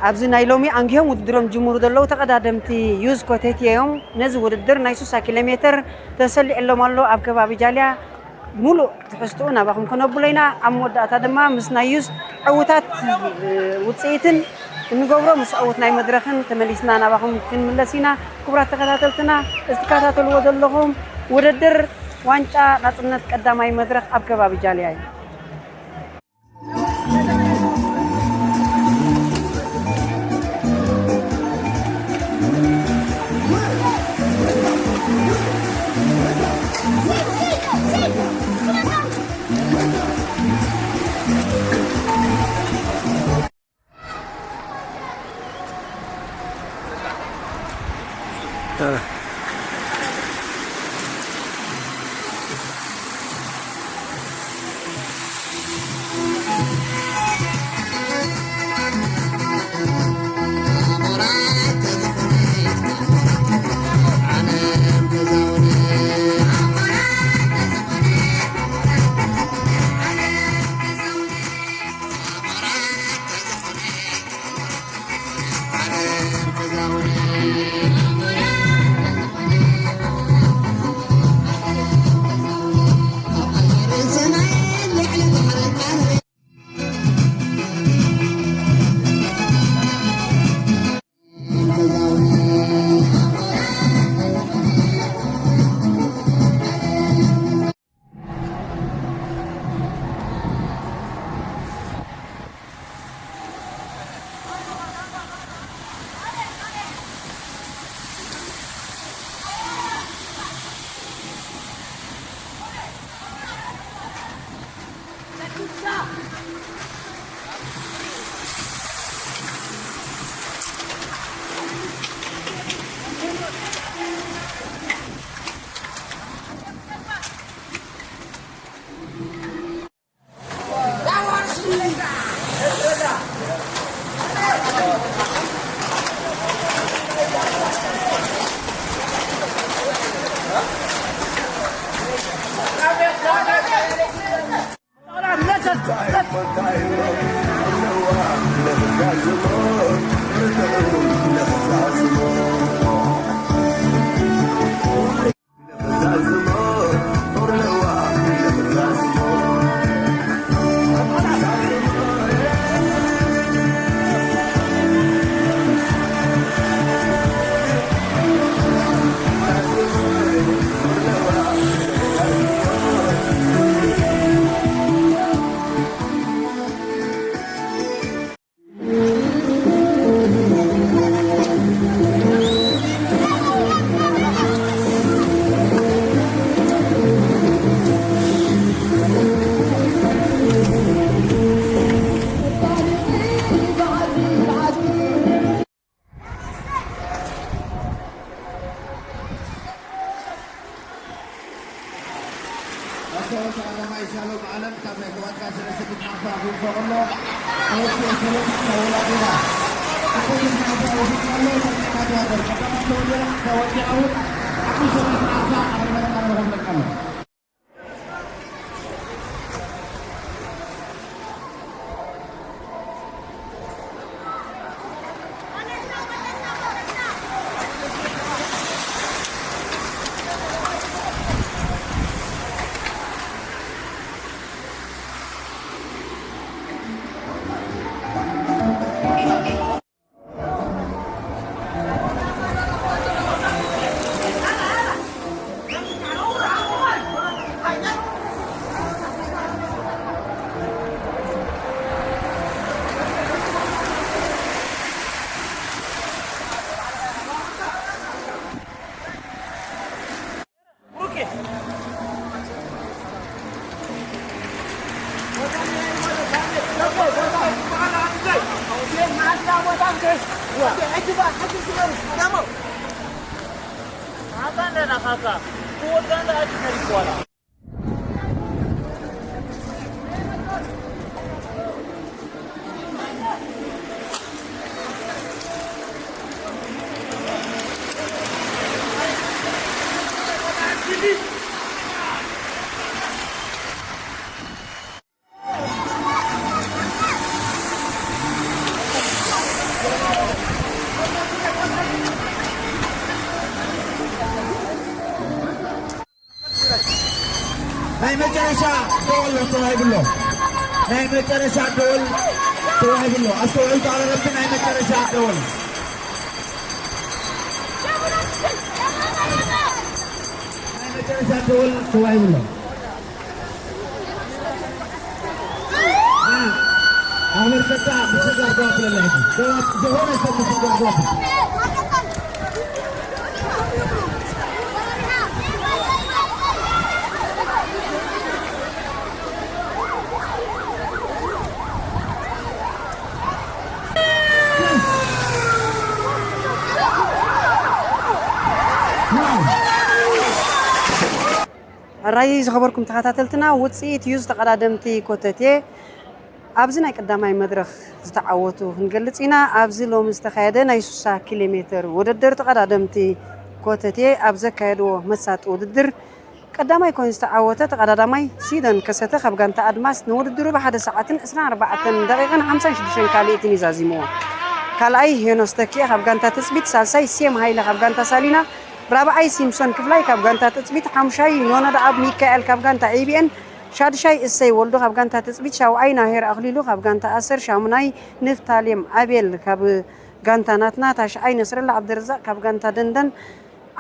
ኣብዚ ናይ ሎሚ ኣንጊሆም ውድድሮም ጅምሩ ዘለዉ ተቐዳደምቲ ዩዝ ኮተቴ እዮም። ነዚ ውድድር ናይ ሱሳ ኪሎ ሜትር ተሰሊዕሎም ኣሎ። ኣብ ከባቢ ጃልያ ሙሉእ ትሕዝትኡ ናባኹም ከነብሎ ኢና። ኣብ መወዳእታ ድማ ምስ ናይ ዩዝ ዕውታት ውፅኢትን እንገብሮ ምስ ዕውት ናይ መድረኽን ተመሊስና ናባኹም ክንምለስ ኢና። ክቡራት ተኸታተልትና፣ እዚ ትከታተልዎ ዘለኹም ውድድር ዋንጫ ናፅነት ቀዳማይ መድረኽ ኣብ ከባቢ ጃልያ እዩ። መሰረት ኣለማይ ሻሎም ዓለም ካብ ናይ ክባድካ ሰለስተ ዓርሳ ኣፍሪቃ ከሎ፣ ሰለስተ ሰለስተ ተወዳዲራ። ዓሰርተ ዓርሳ ወዲቃ ኣሎ፣ ሰለስተ ዓርሳ ወዲቃ፣ ቀዳማይ ተወዲራ፣ ተወዲራ እውን ዓሰርተ ዓርሳ ኣብ መርቃ ኣለኹም ለቀመ። ናይ መጨረሻ ደወል ተዋሂብሎ። ናይ መጨረሻ ደወል ተዋሂብሎ። ኣስተውዕሉ ተቐዳደምቲ፣ ናይ መጨረሻ ደወል። ናይ መጨረሻ ደወል ተዋሂብሎ። ኣበርከታ ምስጋር ጓፍለላ። ዝኾነ ሰብ ምስጋር ጓፍለ። ሕራይ ዝኸበርኩም ተኸታተልትና፣ ውጽኢት እዩ ዝተቐዳደምቲ ኮተቴ ኣብዚ ናይ ቀዳማይ መድረኽ ዝተዓወቱ ክንገልጽ ኢና። ኣብዚ ሎሚ ዝተኻየደ ናይ ሱሳ ኪሎ ሜትር ውድድር ተቐዳደምቲ ኮተቴ ኣብ ዘካየድዎ መሳጢ ውድድር ቀዳማይ ኮይኑ ዝተዓወተ ተቐዳዳማይ ሲደን ከሰተ ካብ ጋንታ ኣድማስ ንውድድሩ ብሓደ ሰዓትን ዕስራን ኣርባዕተን ደቂቕን ሓምሳን ሽዱሽተን ካልኢትን እዩ ዛዚምዎ። ካልኣይ ሄኖስ ተኪኤ ካብ ጋንታ ትጽቢት፣ ሳልሳይ ሴም ሃይለ ካብ ጋንታ ሳሊና፣ ራብዓይ ሲምሶን ክፍላይ ካብ ጋንታ ትጽቢት፣ ሓሙሻይ ኖኖ ደኣብ ሚካኤል ካብ ጋንታ ኤ ቢ ኤን፣ ሻድሻይ እሰይ ወልዱ ካብ ጋንታ ትጽቢት፣ ሻውዓይ ናሄር ኣኽሊሉ ካብ ጋንታ ኣሰር፣ ሻሙናይ ንፍታሌም ኣቤል ካብ ጋንታ ናትና፣ ታሽዓይ ነስረላ ዓብደረዛቅ ካብ ጋንታ ደንደን፣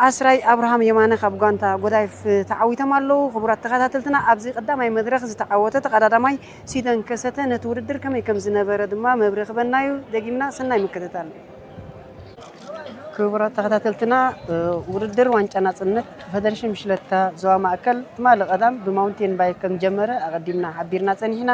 ዓስራይ ኣብርሃም የማነ ካብ ጋንታ ጎዳይፍ ተዓዊቶም ኣለዉ። ክቡራት ተኸታተልትና፣ ኣብዚ ቀዳማይ መድረኽ ዝተዓወተ ተቐዳዳማይ ሲደን ከሰተ ነቲ ውድድር ከመይ ከም ዝነበረ ድማ መብርሂ ክበና እዩ። ደጊምና ሰናይ ምክትታል። ክቡራት ተኸታተልትና፣ እ፣ ውድድር ዋንጫ ናጽነት ፈደረሽን ብሽለታ ዞባ ማእከል ትማሊ ቀዳም ብማውንቴን ባይክ ከም ዝጀመረ ኣቐዲምና ሓቢርና ጸኒሕና።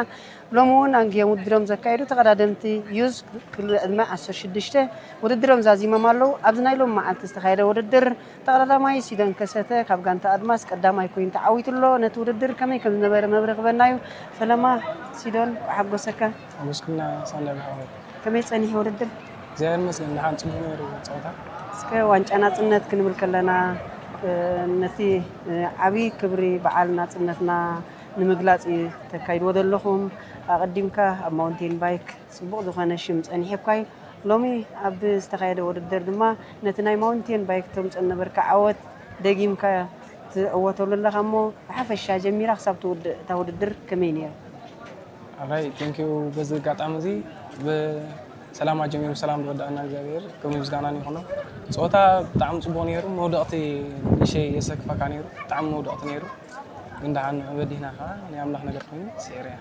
ሎሚ እውን ኣንግዮም ውድድሮም ዘካየዱ ተቐዳደምቲ ዩዝ ክልል ዕድመ ዓሰርተ ሽዱሽተ ውድድሮም ዛዚሞም ኣለዉ። ኣብዚ ናይ ሎሚ መዓልቲ ዝተኻየደ ውድድር ተቐዳዳማይ ሲዶን ከሰተ ካብ ጋንታ ኣድማስ ቀዳማይ ኮይኑ ተዓዊቱ ኣሎ። ነቲ ውድድር ከመይ ከም ዝነበረ መብርሂ ክበና እዩ። ፈለማ ሲዶን፣ እንኳዕ ሓጎሰካ። ሓጎስኩምና ሳንዳ ብሓወይ። ከመይ ጸኒሑ ውድድር? እግዚኣብሔር ይመስገን፣ ደሓን ጽቡቕ ነይሩ ጸወታ። እስከ ዋንጫ ናጽነት ክንብል ከለና፣ እ፣ ነቲ፣ እ፣ ዓብዪ ክብሪ በዓል ናጽነትና ንምግላጽ እዩ ተካይድዎ ዘለኹም። ኣቐዲምካ ኣብ ማውንቴን ባይክ ጽቡቕ ዝኾነ ሽም ጸኒሑካ እዩ። ሎሚ ኣብ ዝተኻየደ ውድድር ድማ ነቲ ናይ ማውንቴን ባይክ ተምጽኦ ዝነበርካ ዓወት ደጊምካ ትዕወተሉ ኣለኻ እሞ፣ ብሓፈሻ ጀሚራ ክሳብ ትውድእ እታ ውድድር ከመይ ነይራ? ኣራይ፣ ቴንኪዩ። በዚ ኣጋጣሚ እዚ ብሰላም ኣጀሚሩ ብሰላም ዝወዳእና እግዚኣብሔር ክብሪ ምስጋናን ይኹኖ። ፀወታ ብጣዕሚ ፅቡቕ ነይሩ። መውደቕቲ ንእሸይ የሰክፈካ ነይሩ። ብጣዕሚ መውደቕቲ ነይሩ። ግን ደሓን በዲህና ከዓ ናይ ኣምላኽ ነገር ኮይኑ ስዒረያ።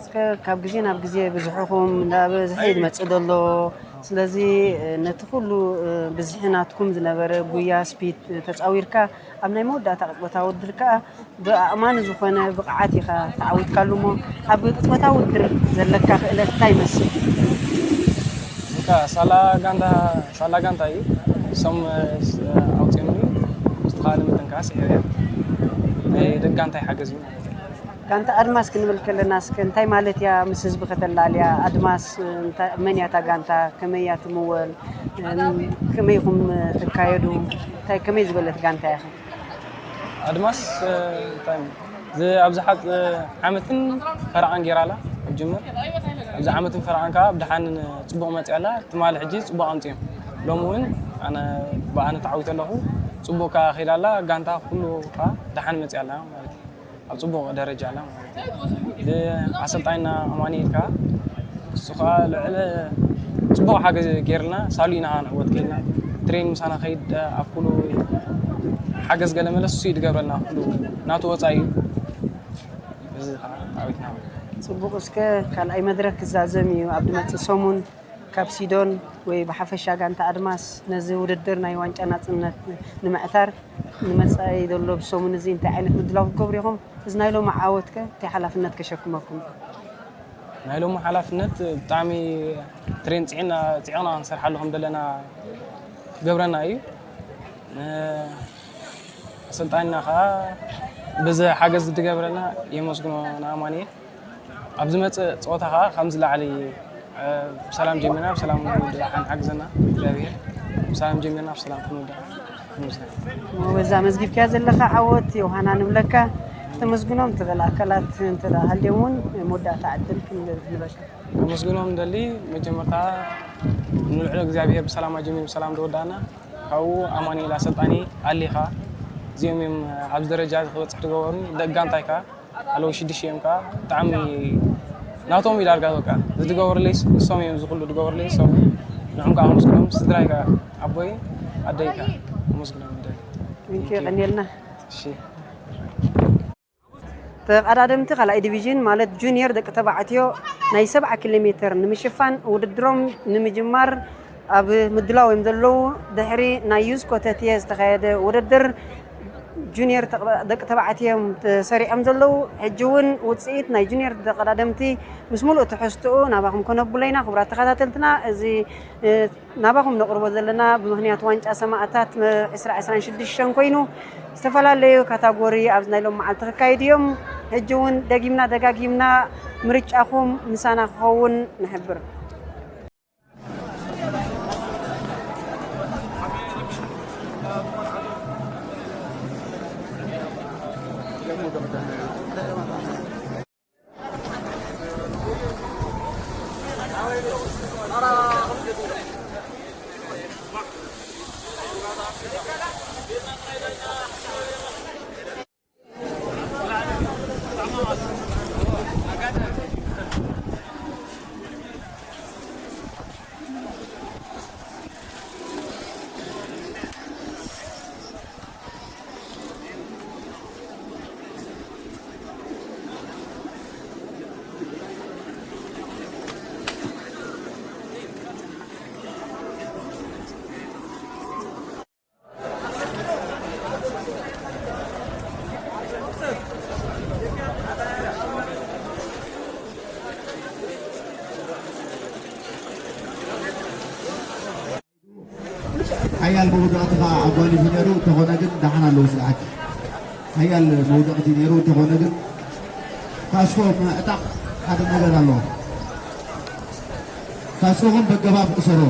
እስከ ካብ ግዜ ናብ ግዜ ብዝሕኹም እንዳበዝሐ እዩ ዝመፅእ ዘሎ። ስለዚ ነቲ ኩሉ ብዝሒ ናትኩም ዝነበረ ጉያ ስፒድ ተፃዊርካ ኣብ ናይ መወዳእታ ቅፅበታ ውድድር ከዓ ብኣእማኒ ዝኾነ ብቕዓት ኢኻ ተዓዊትካሉ እሞ ኣብ ቅፅበታ ውድድር ዘለካ ክእለት እንታይ ይመስል? እንካ ሳላ ጋንታ ሳላ ጋንታ እዩ። እሶም ኣውፅኦምኒ። ምስትኻ ንምጥንካስ እያ ናይ ደቂ ጋንታይ ሓገዝ እዩ ማለት እዩ። ጋንታ ኣድማስ ክንብል ከለና እስከ እንታይ ማለት እያ? ምስ ህዝቢ ከተላልያ ኣድማስ እንታይ መን እያ እታ ጋንታ? ከመይ እያ ትምወል? ከመይ ኢኹም ትካየዱ? እንታይ ከመይ ዝበለት ጋንታ ኢኻ? ኣድማስ እንታይ ኣብዚ ሓፅ ዓመትን ፈረቓን ገይራ ኣላ። ኣብ ጅምር ኣብዚ ዓመትን ፈረቓን ከዓ ብድሓን ፅቡቕ መፅያ ኣላ። ትማሊ ሕጂ ፅቡቕ ኣምፅኦም ሎሚ እውን ኣነ ብኣነ ተዓዊተ ኣለኹ። ፅቡቕ ከዓ ከይዳ ኣላ። ጋንታ ኩሉ ከዓ ደሓን መፅያ ኣላ ማለት እዩ። ኣብ ፅቡቕ ደረጃ ኣላ ማለት እዩ። ብኣሰልጣኝና ኣማኑኤል ከዓ እሱ ከዓ ልዕሊ ፅቡቕ ሓገዝ ገይርልና ሳሉ ኢና ንዕወት ከይልና ትሬን ምሳና ከይድ ኣብ ኩሉ ሓገዝ ገለ መለስ እሱ እዩ ዝገብረልና ኩሉ ናቱ ወፃኢ እዩ። እዚ ከዓ ዓዊትና። ፅቡቕ እስከ ካልኣይ መድረክ ክዛዘም እዩ ኣብ ዝመፅእ ሰሙን። ካብ ሲዶን ወይ ብሓፈሻ ጋንታ ኣድማስ ነዚ ውድድር ናይ ዋንጫ ናፅነት ንምዕታር ንመፃኢ ዘሎ ብሰሙን እዚ እንታይ ዓይነት ምድላው ክትገብሩ ኢኹም? እዚ ናይ ሎሚ ዓወት ከ እንታይ ሓላፍነት ከሸክመኩም? ናይ ሎሚ ሓላፍነት ብጣዕሚ ትሬን ፅዕና ፅዕቕና ክንሰርሓሉ ከም ዘለና ክገብረና እዩ። ኣሰልጣኒና ከዓ ብዚ ሓገዝ ዝገበረልና የመስግኖ ንኣማኑኤል። ኣብ ዝመፅእ ፀወታ ከዓ ከም ዝለዓለ ብሰላም ጀሚርና ብሰላም ክንውድእ ሓን ሓግዘና እግዚኣብሔር። ብሰላም ጀሚርና ብሰላም ክንውድእ ክንውስና። በዛ መዝጊብካያ ዘለካ ዓወት ዮሃና ንብለካ። ተመስግኖም ትኽእል ኣካላት እንተ ደኣ ሃልዮም እውን መወዳእታ ዕድል ክንበካ። ከመስግኖም ደሊ መጀመርታ ንልዕሎ እግዚኣብሔር ብሰላም ኣጀሚሩ ብሰላም ዝወዳእና ካብኡ ኣማኑኤል ኣሰልጣኒ ኣሊኻ እዚኦም እዮም ኣብዚ ደረጃ እዚ ክበፅሕ ዝገበሩኒ። ደቂ ጋንታይ ከዓ ኣለዉ ሽዱሽተ እዮም ከዓ ብጣዕሚ ናቶም እዩ ዳርጋ በቃ እዚ ዝገበሩለይ ንሶም እዮም እዚ ኩሉ ዝገበሩለይ ንሶም እዮም። ንዕም ከዓ ኣመስግኖም ስድራይ ከዓ ኣቦይ ኣደይ ከዓ ኣመስግኖም ይደሊ። ቴንኪዩ ቀኒልና። እሺ ተቐዳደምቲ ካልኣይ ዲቪዥን ማለት ጁኒየር ደቂ ተባዕትዮ ናይ ሰብዓ ኪሎ ሜትር ንምሽፋን ውድድሮም ንምጅማር ኣብ ምድላው እዮም ዘለዉ። ድሕሪ ናይ ዩዝ ኮተቴ ዝተኻየደ ውድድር ጁኒየር ደቂ ተባዕትዮ እዮም ተሰሪዖም ዘለዉ። ሕጂ እውን ውፅኢት ናይ ጁኒየር ተቐዳደምቲ ምስ ሙሉእ ትሕዝትኡ ናባኹም ከነብሎ ኢና። ክቡራት ተኸታተልትና እዚ ናባኹም ነቕርቦ ዘለና ብምኽንያት ዋንጫ ሰማእታት ዕስራ ዕስራን ሽዱሽተን ኮይኑ ዝተፈላለዩ ካታጎሪ ኣብዚ ናይ ሎም መዓልቲ ክካየዱ እዮም። ሕጂ እውን ደጊምና ደጋጊምና ምርጫኹም ምሳና ክኸውን ንሕብር። ሓያል መውዳእቲ ከዓ ኣጓኒፉ ነይሩ። እንተኾነ ግን ደሓን ኣለዉ ስለ ሓቂ ሓያል መውደቕቲ ነይሩ። እንተኾነ ግን ካስኮ ምዕጣቕ ሓደ ነገር ኣለዎ። ካስኮኹም በገባብ እሰሮ።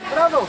Bravo!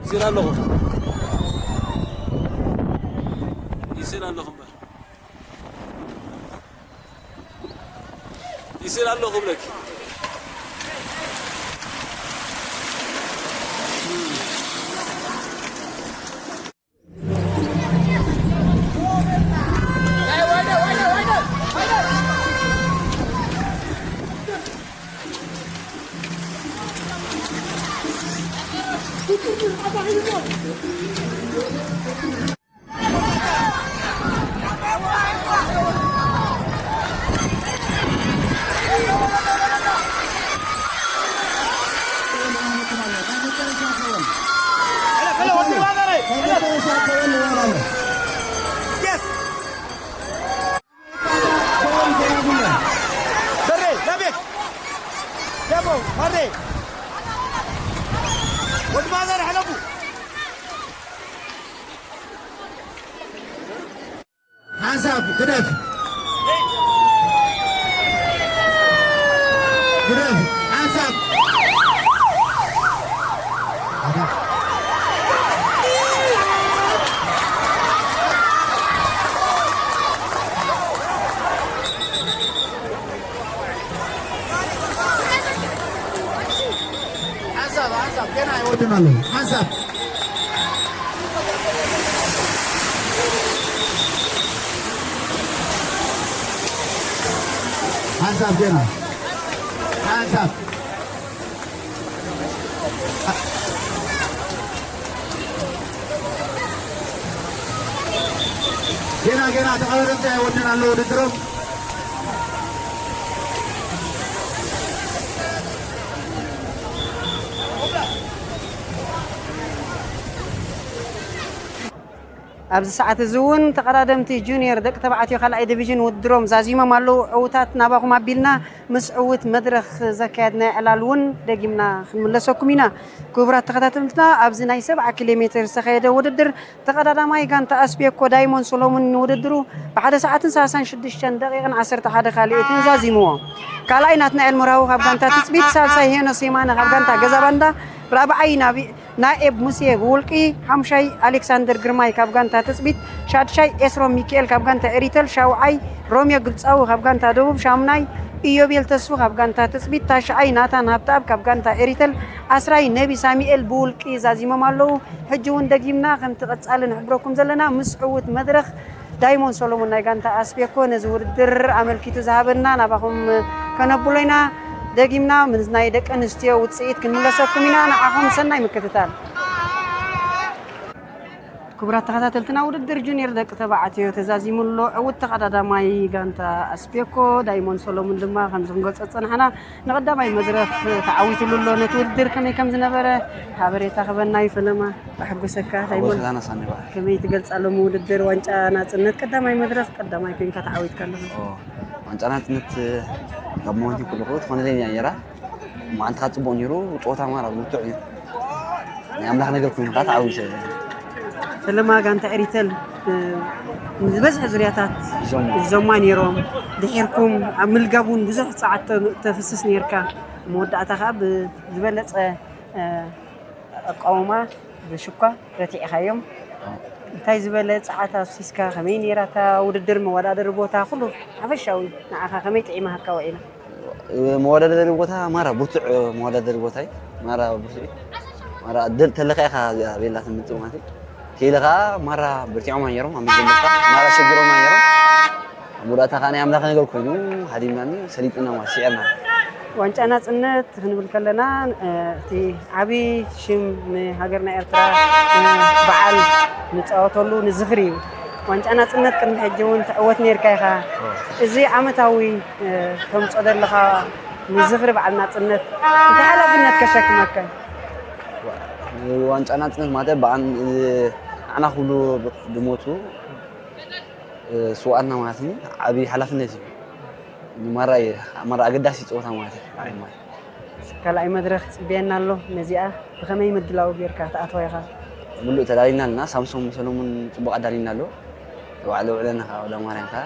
ይስእል ኣለኹ። ይስእል ኣለኹ እምበር። ይስእል ኣለኹ እብለኪ። ሓንሳብ ግደፍ፣ ግደፍ፣ ሓንሳብ። ሓንሳብ፣ ሓንሳብ፣ ገና ኣይወድን ኣለዉ። ሓንሳብ። ሓንሳብ ገና። ሓንሳብ። ገና፣ ገና ተቐዳደምቲ ኣይወድን ኣለዉ ውድድሮም። ኣብዚ ሰዓት እዚ እውን ተቐዳደምቲ ጁኒየር ደቂ ተባዕትዮ ካልኣይ ዲቪዥን ውድድሮም ዛዚሞም ኣለዉ። ዕዉታት ናባኹም ኣቢልና ምስ ዕዉት መድረኽ ዘካየድናዮ ዕላል እውን ደጊምና ክንምለሰኩም ኢና። ክቡራት ተኸታተልትና፣ ኣብዚ ናይ ሰብዓ ኪሎ ሜትር ዝተኻየደ ውድድር ተቐዳዳማይ ጋንታ ኣስቤኮ ዳይሞን ሶሎሙን ንውድድሩ ብሓደ ሰዓትን ሰላሳን ሽዱሽተን ደቂቕን ዓሰርተ ሓደ ካልኦትን ዛዚምዎ። ካልኣይ ናትናኤል መርሃዊ ካብ ጋንታ ትጽቢት፣ ሳልሳይ ሄኖስ የማነ ካብ ጋንታ ገዛ ባንዳ፣ ራብዓይ ናቢ ናኤብ ሙሴ ብውልቂ፣ ሓምሻይ ኣሌክሳንደር ግርማይ ካብ ጋንታ ትጽቢት፣ ሻድሻይ ኤስሮም ሚካኤል ካብ ጋንታ ኤሪተል፣ ሻውዓይ ሮምዮ ግብጻዊ ካብ ጋንታ ደቡብ፣ ሻምናይ ኢዮቤል ተስፉ ካብ ጋንታ ትጽቢት፣ ታሽዓይ ናታን ሃብተኣብ ካብ ጋንታ ኤሪተል፣ ዓስራይ ነቢ ሳሚኤል ብውልቂ ዛዚሞም ኣለዉ። ሕጂ እውን ደጊምና ከምቲ ቀጻሊ ንሕብረኩም ዘለና ምስ ዕዉት መድረኽ ዳይሞን ሶሎሞን ናይ ጋንታ ኣስቤኮ ነዚ ውድድር ኣመልኪቱ ዝሃበና ናባኹም ከነብሎ ኢና። ደጊምና ምስ ናይ ደቂ ኣንስትዮ ውጽኢት ክንምለሰኩም ኢና። ንዓኹም ሰናይ ምክትታል። ክቡራት ተኸታተልትና፣ ውድድር ጁኒየር ደቂ ተባዕትዮ ተዛዚሙ ኣሎ። ዕዉት ተቐዳዳማይ ጋንታ ኣስቤኮ ዳይሞን ሶሎሙን ድማ ከምዚ ክንገልጾ ዝጸናሕና ንቐዳማይ መድረኽ ተዓዊትሉ ኣሎ። ነቲ ውድድር ከመይ ከም ዝነበረ ሓበሬታ ክበና እዩ ፈለማ። ኣሕጎሰካ ዳይሞን። ሓጎሰና ሳኒ በዓል። ከመይ ትገልጻ ሎሚ ውድድር ዋንጫ ናጽነት ቀዳማይ መድረኽ ቀዳማይ ኮይንካ ተዓዊትካ ኣለኻ? ኦ፣ ዋንጫ ናጽነት ካብ መወንቲ ኩሉ ትኾነ ለኛ ነይራ። መዓልትኻ ጽቡቕ ነይሩ፣ ጸወታ ማራ ብርቱዕ እዩ። ናይ ኣምላኽ ነገር ኮይኑ ከዓ ተዓዊተ። ፈለማ ጋንታ ኤሪተል፣ እ፣ ዝበዝሐ ዙርያታት ሒዞማ። ሒዞማ ነይሮም። ድሒርኩም ኣብ ምልጋብ እውን ብዙሕ ጸዓት ተ-፣ ተፍስስ ነይርካ። መወዳእታ ከዓ ብዝበለጸ፣ እ፣ ኣቃውማ ብሽኳ ረቲዕኻዮም። እንታይ ዝበለ ጸዓት ኣፍሲስካ? ከመይ ነይራ እታ ውድድር? መወዳደሪ ቦታ ኩሉ ሓፈሻዊ ንዓኻ ከመይ ጥዒማሃካ ውዒላ? መወዳደሪ ቦታ ማራ ብርቱዕ መወዳደሪ ቦታ እዩ። ማራ ብርቱዕ እዩ። ማራ ድል ተለካ ኢኻ እዚኣ ቤላ ትምጽእ ማለት እዩ። ከይለ ኸዓ ማራ በርቲዖም ነይሮም፣ ኣብ መጀመርታ ማራ ሸጊሮም ነይሮም። ኣብ መወዳእታ ኸዓ ናይ ኣምላኽ ነገር ኮይኑ ሃዲምናኒ፣ ሰሊጥና ማለት ስዒርና። ዋንጫ ናጽነት ክንብል ከለና፣ እ፣ እቲ ዓቢ ሽም ንሃገርና ኤርትራ፣ እ፣ በዓል ንጻወተሉ ንዝኽሪ እዩ። ዋንጫ ናጽነት ቅድሚ ሕጂ እውን ትዕወት ነይርካ ኢኻ። እዚ ዓመታዊ፣ እ፣ ተምጾ ዘለኻ ንዝኽሪ በዓል ናጽነት እንታይ ሓላፍነት ከሸክመካ? ዋንጫ ናጽነት ማለት ብኣን-፣ እ፣ ንዓና ክብሉ ዝሞቱ፣ እ፣ ስውኣትና ማለት እዩ። ዓቢ ሓላፍነት እዩ። ንማራ እዩ፣ ማራ ኣገዳሲ ጸወታ ማለት እዩ። ካልኣይ መድረኽ ጽበየና ኣሎ። ነዚኣ ብኸመይ ምድላው ጌርካ ትኣትዋ ኢኻ? ምሉእ ተዳሊና ኣለና። ሳምሶም ሰሎሙን ጽቡቕ ኣዳሊና ኣሎ። ባዕሉ ውዕለና ከኣ ወልደማርያም ከኣ።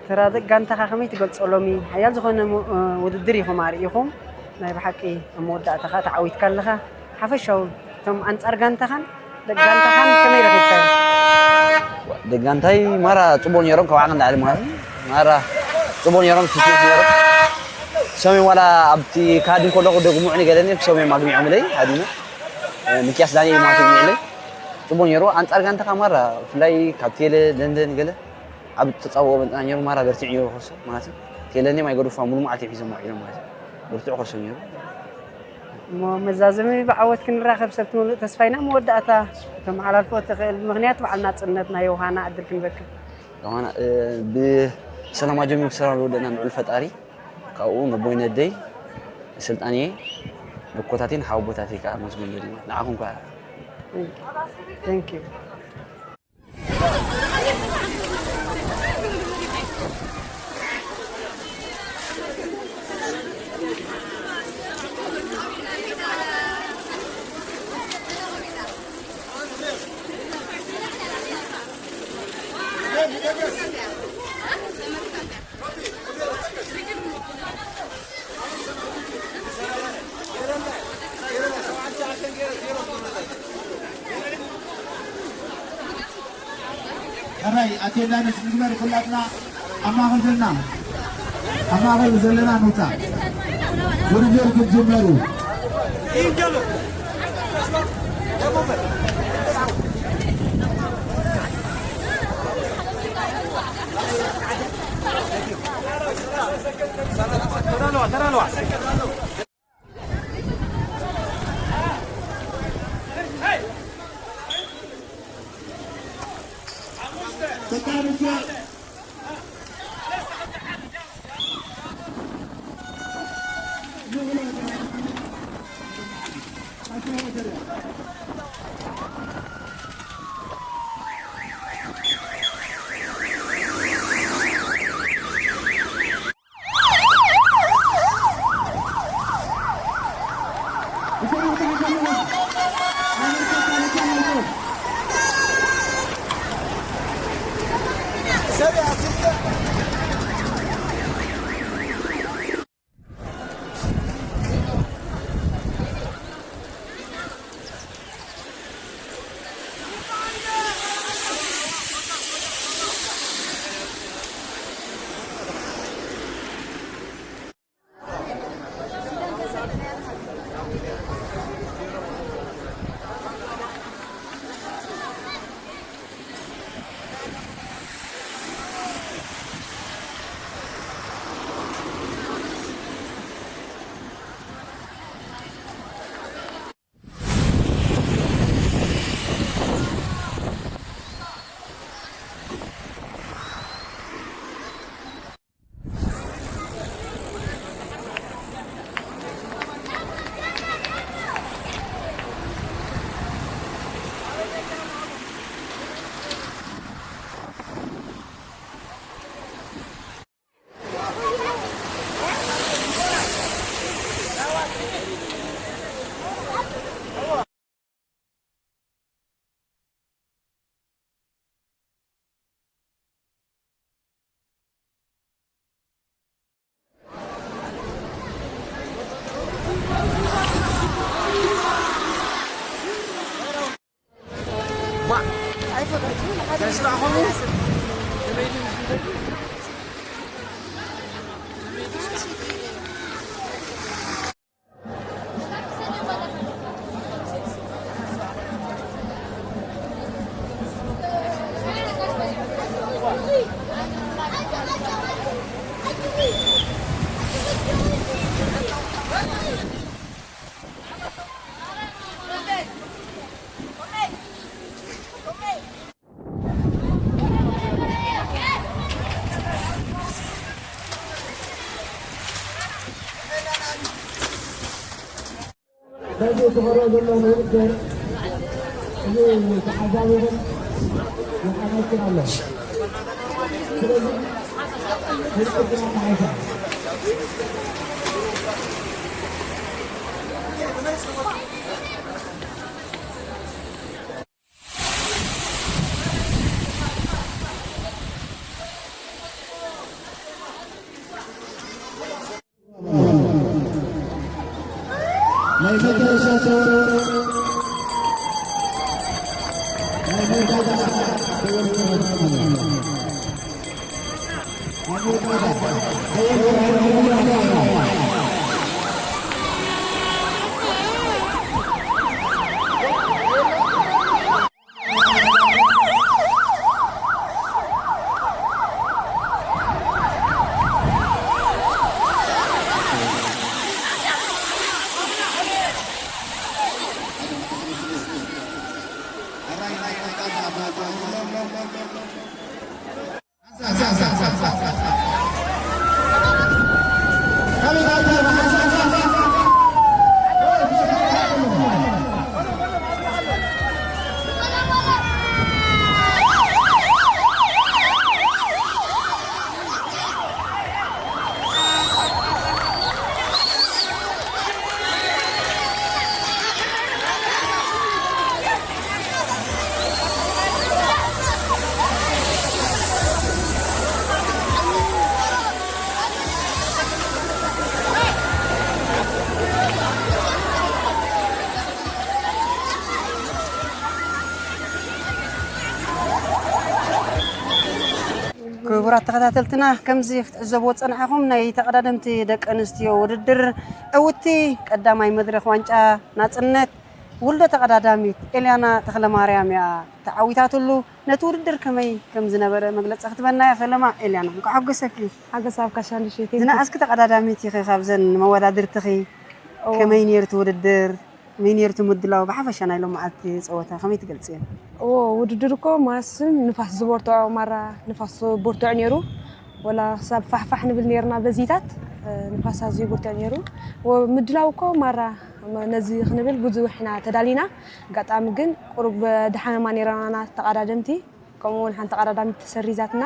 ተራ ደቂ ጋንታኻ ከመይ ትገልጾ? ሎሚ ሓያል ዝኾነ ሙ-፣ እ፣ ውድድር ኢኹም ኣርኢኹም። ናይ ብሓቂ ኣብ መወዳእታ ከኣ ተዓዊትካ ኣለኻ። ሓፈሻዊ እቶም ኣንጻር ጋንታኻን ደቂ ጋንታኻን ከመይ ረኺብካዮ? ደቂ ጋንታይ ማራ ጽቡቕ ነይሮም፣ ካብ ዓቕን ላዕሊ ማለት እዩ። ማራ ጽቡቕ ነይሮም፣ ፊትነስ ነይሮም። ሰሜን ዋላ ኣብቲ ካዲ ከለኹ ደግሙዕኒ ገለኒ፣ ሰሜን ኣግሚዖምለይ፣ ሃዲሙ። እ፣ ሚኪያስ ዳንኤል ማለት ኣግሚዑለይ። ጽቡቕ ነይሩ። ኣንጻር ጋንታኻ ማራ፣ ብፍላይ ካብ ቴለ፣ ለንደን ገለ ኣብ ተጻብኦ መጠና ነይሩ፣ ማራ በርቲዑ ነይሩ ክሱ ማለት እዩ። ቴለኒ ማይ ገዱፋ ሙሉ መዓልቲ እዮም ሒዞም ውዒሎም ማለት እዩ። ብርቱዕ ክሱ ነይሩ። እሞ መዛዘሚ ብዓወት ክንራኸብ ሰብቲ ምሉእ ተስፋ ኢና። መወዳእታ ከተመሓላልፎ እትኽእል ምኽንያት በዓል ናጽነት ናይ ዮሃና ዕድል ክንበክብ። ዮሃና፣ እ፣ ብሰላም ኣጀሚሩ ክሰራ ዝወደና ንዑል ፈጣሪ፣ ካብኡ ነቦይ ነደይ፣ ስልጣንየ፣ ነኮታቴን ሓወቦታተይ ከኣ መስገን ደሊና። ንዓኹም ከኣ። Thank you። ሕራይ ኣቴንዳንስ ንግበር ኩላትና ኣብ ማእኸል ዘለና፣ ኣብ ማእኸል ዘለና ንውፃእ። ውድድር ክትጅመሩ። በዚ ዝኸሮ ዘሎ ውድድር እዚ ተዓዛቢውን ይሓመችን ኣሎ። ስለዚ ውድድር እናመሓየሸ ናይ መጨረሻ ሸው ናይ መወዳእታ ክቡራት ተኸታተልትና፣ ከምዚ ክትዕዘብዎ ዝጸናሕኹም፣ ናይ ተቐዳደምቲ ደቂ ኣንስትዮ ውድድር ዕውትቲ ቀዳማይ መድረኽ ዋንጫ ናጽነት ውልዶ ተቐዳዳሚት ኤልያና ተኽለማርያም እያ ተዓዊታትሉ። ነቲ ውድድር ከመይ ከም ዝነበረ መግለጺ ክትበና እያ ፈለማ። ኤልያና፣ እንኳዕ ሓጎሰኪ። ሓጎስ ኣብካ ሻንዱሸይ፣ thank you። ዝነኣስኪ ተቐዳዳሚት ኢኺ ካብዘን መወዳድርትኺ። እዎ። ከመይ ነይሩ እቲ ውድድር? ከመይ ነይሩ እቲ ምድላው? ብሓፈሻ ናይ ሎማዓልቲ ጸወታ ከመይ ትገልጽዮ? እዎ፣ ውድድር እኮ ማስን ንፋስ ዝበርትዖ ማራ ንፋስ ብርቱዕ ነይሩ። ወላ ክሳብ ፋሕፋሕ ንብል ነይርና በዚታት፣ እ፣ ንፋስ ኣዝዩ ብርቱዕ ነይሩ። ወ-፣ ምድላው እኮ ማራ መ-፣ ነዚ ክንብል ብዙሕ ኢና ተዳሊና። ኣጋጣሚ ግን ቁሩብ ደሓመማ ነይረናና ተቐዳደምቲ። ከምኡ እውን ሓንቲ ተቐዳዳሚት ተሰሪዛትና።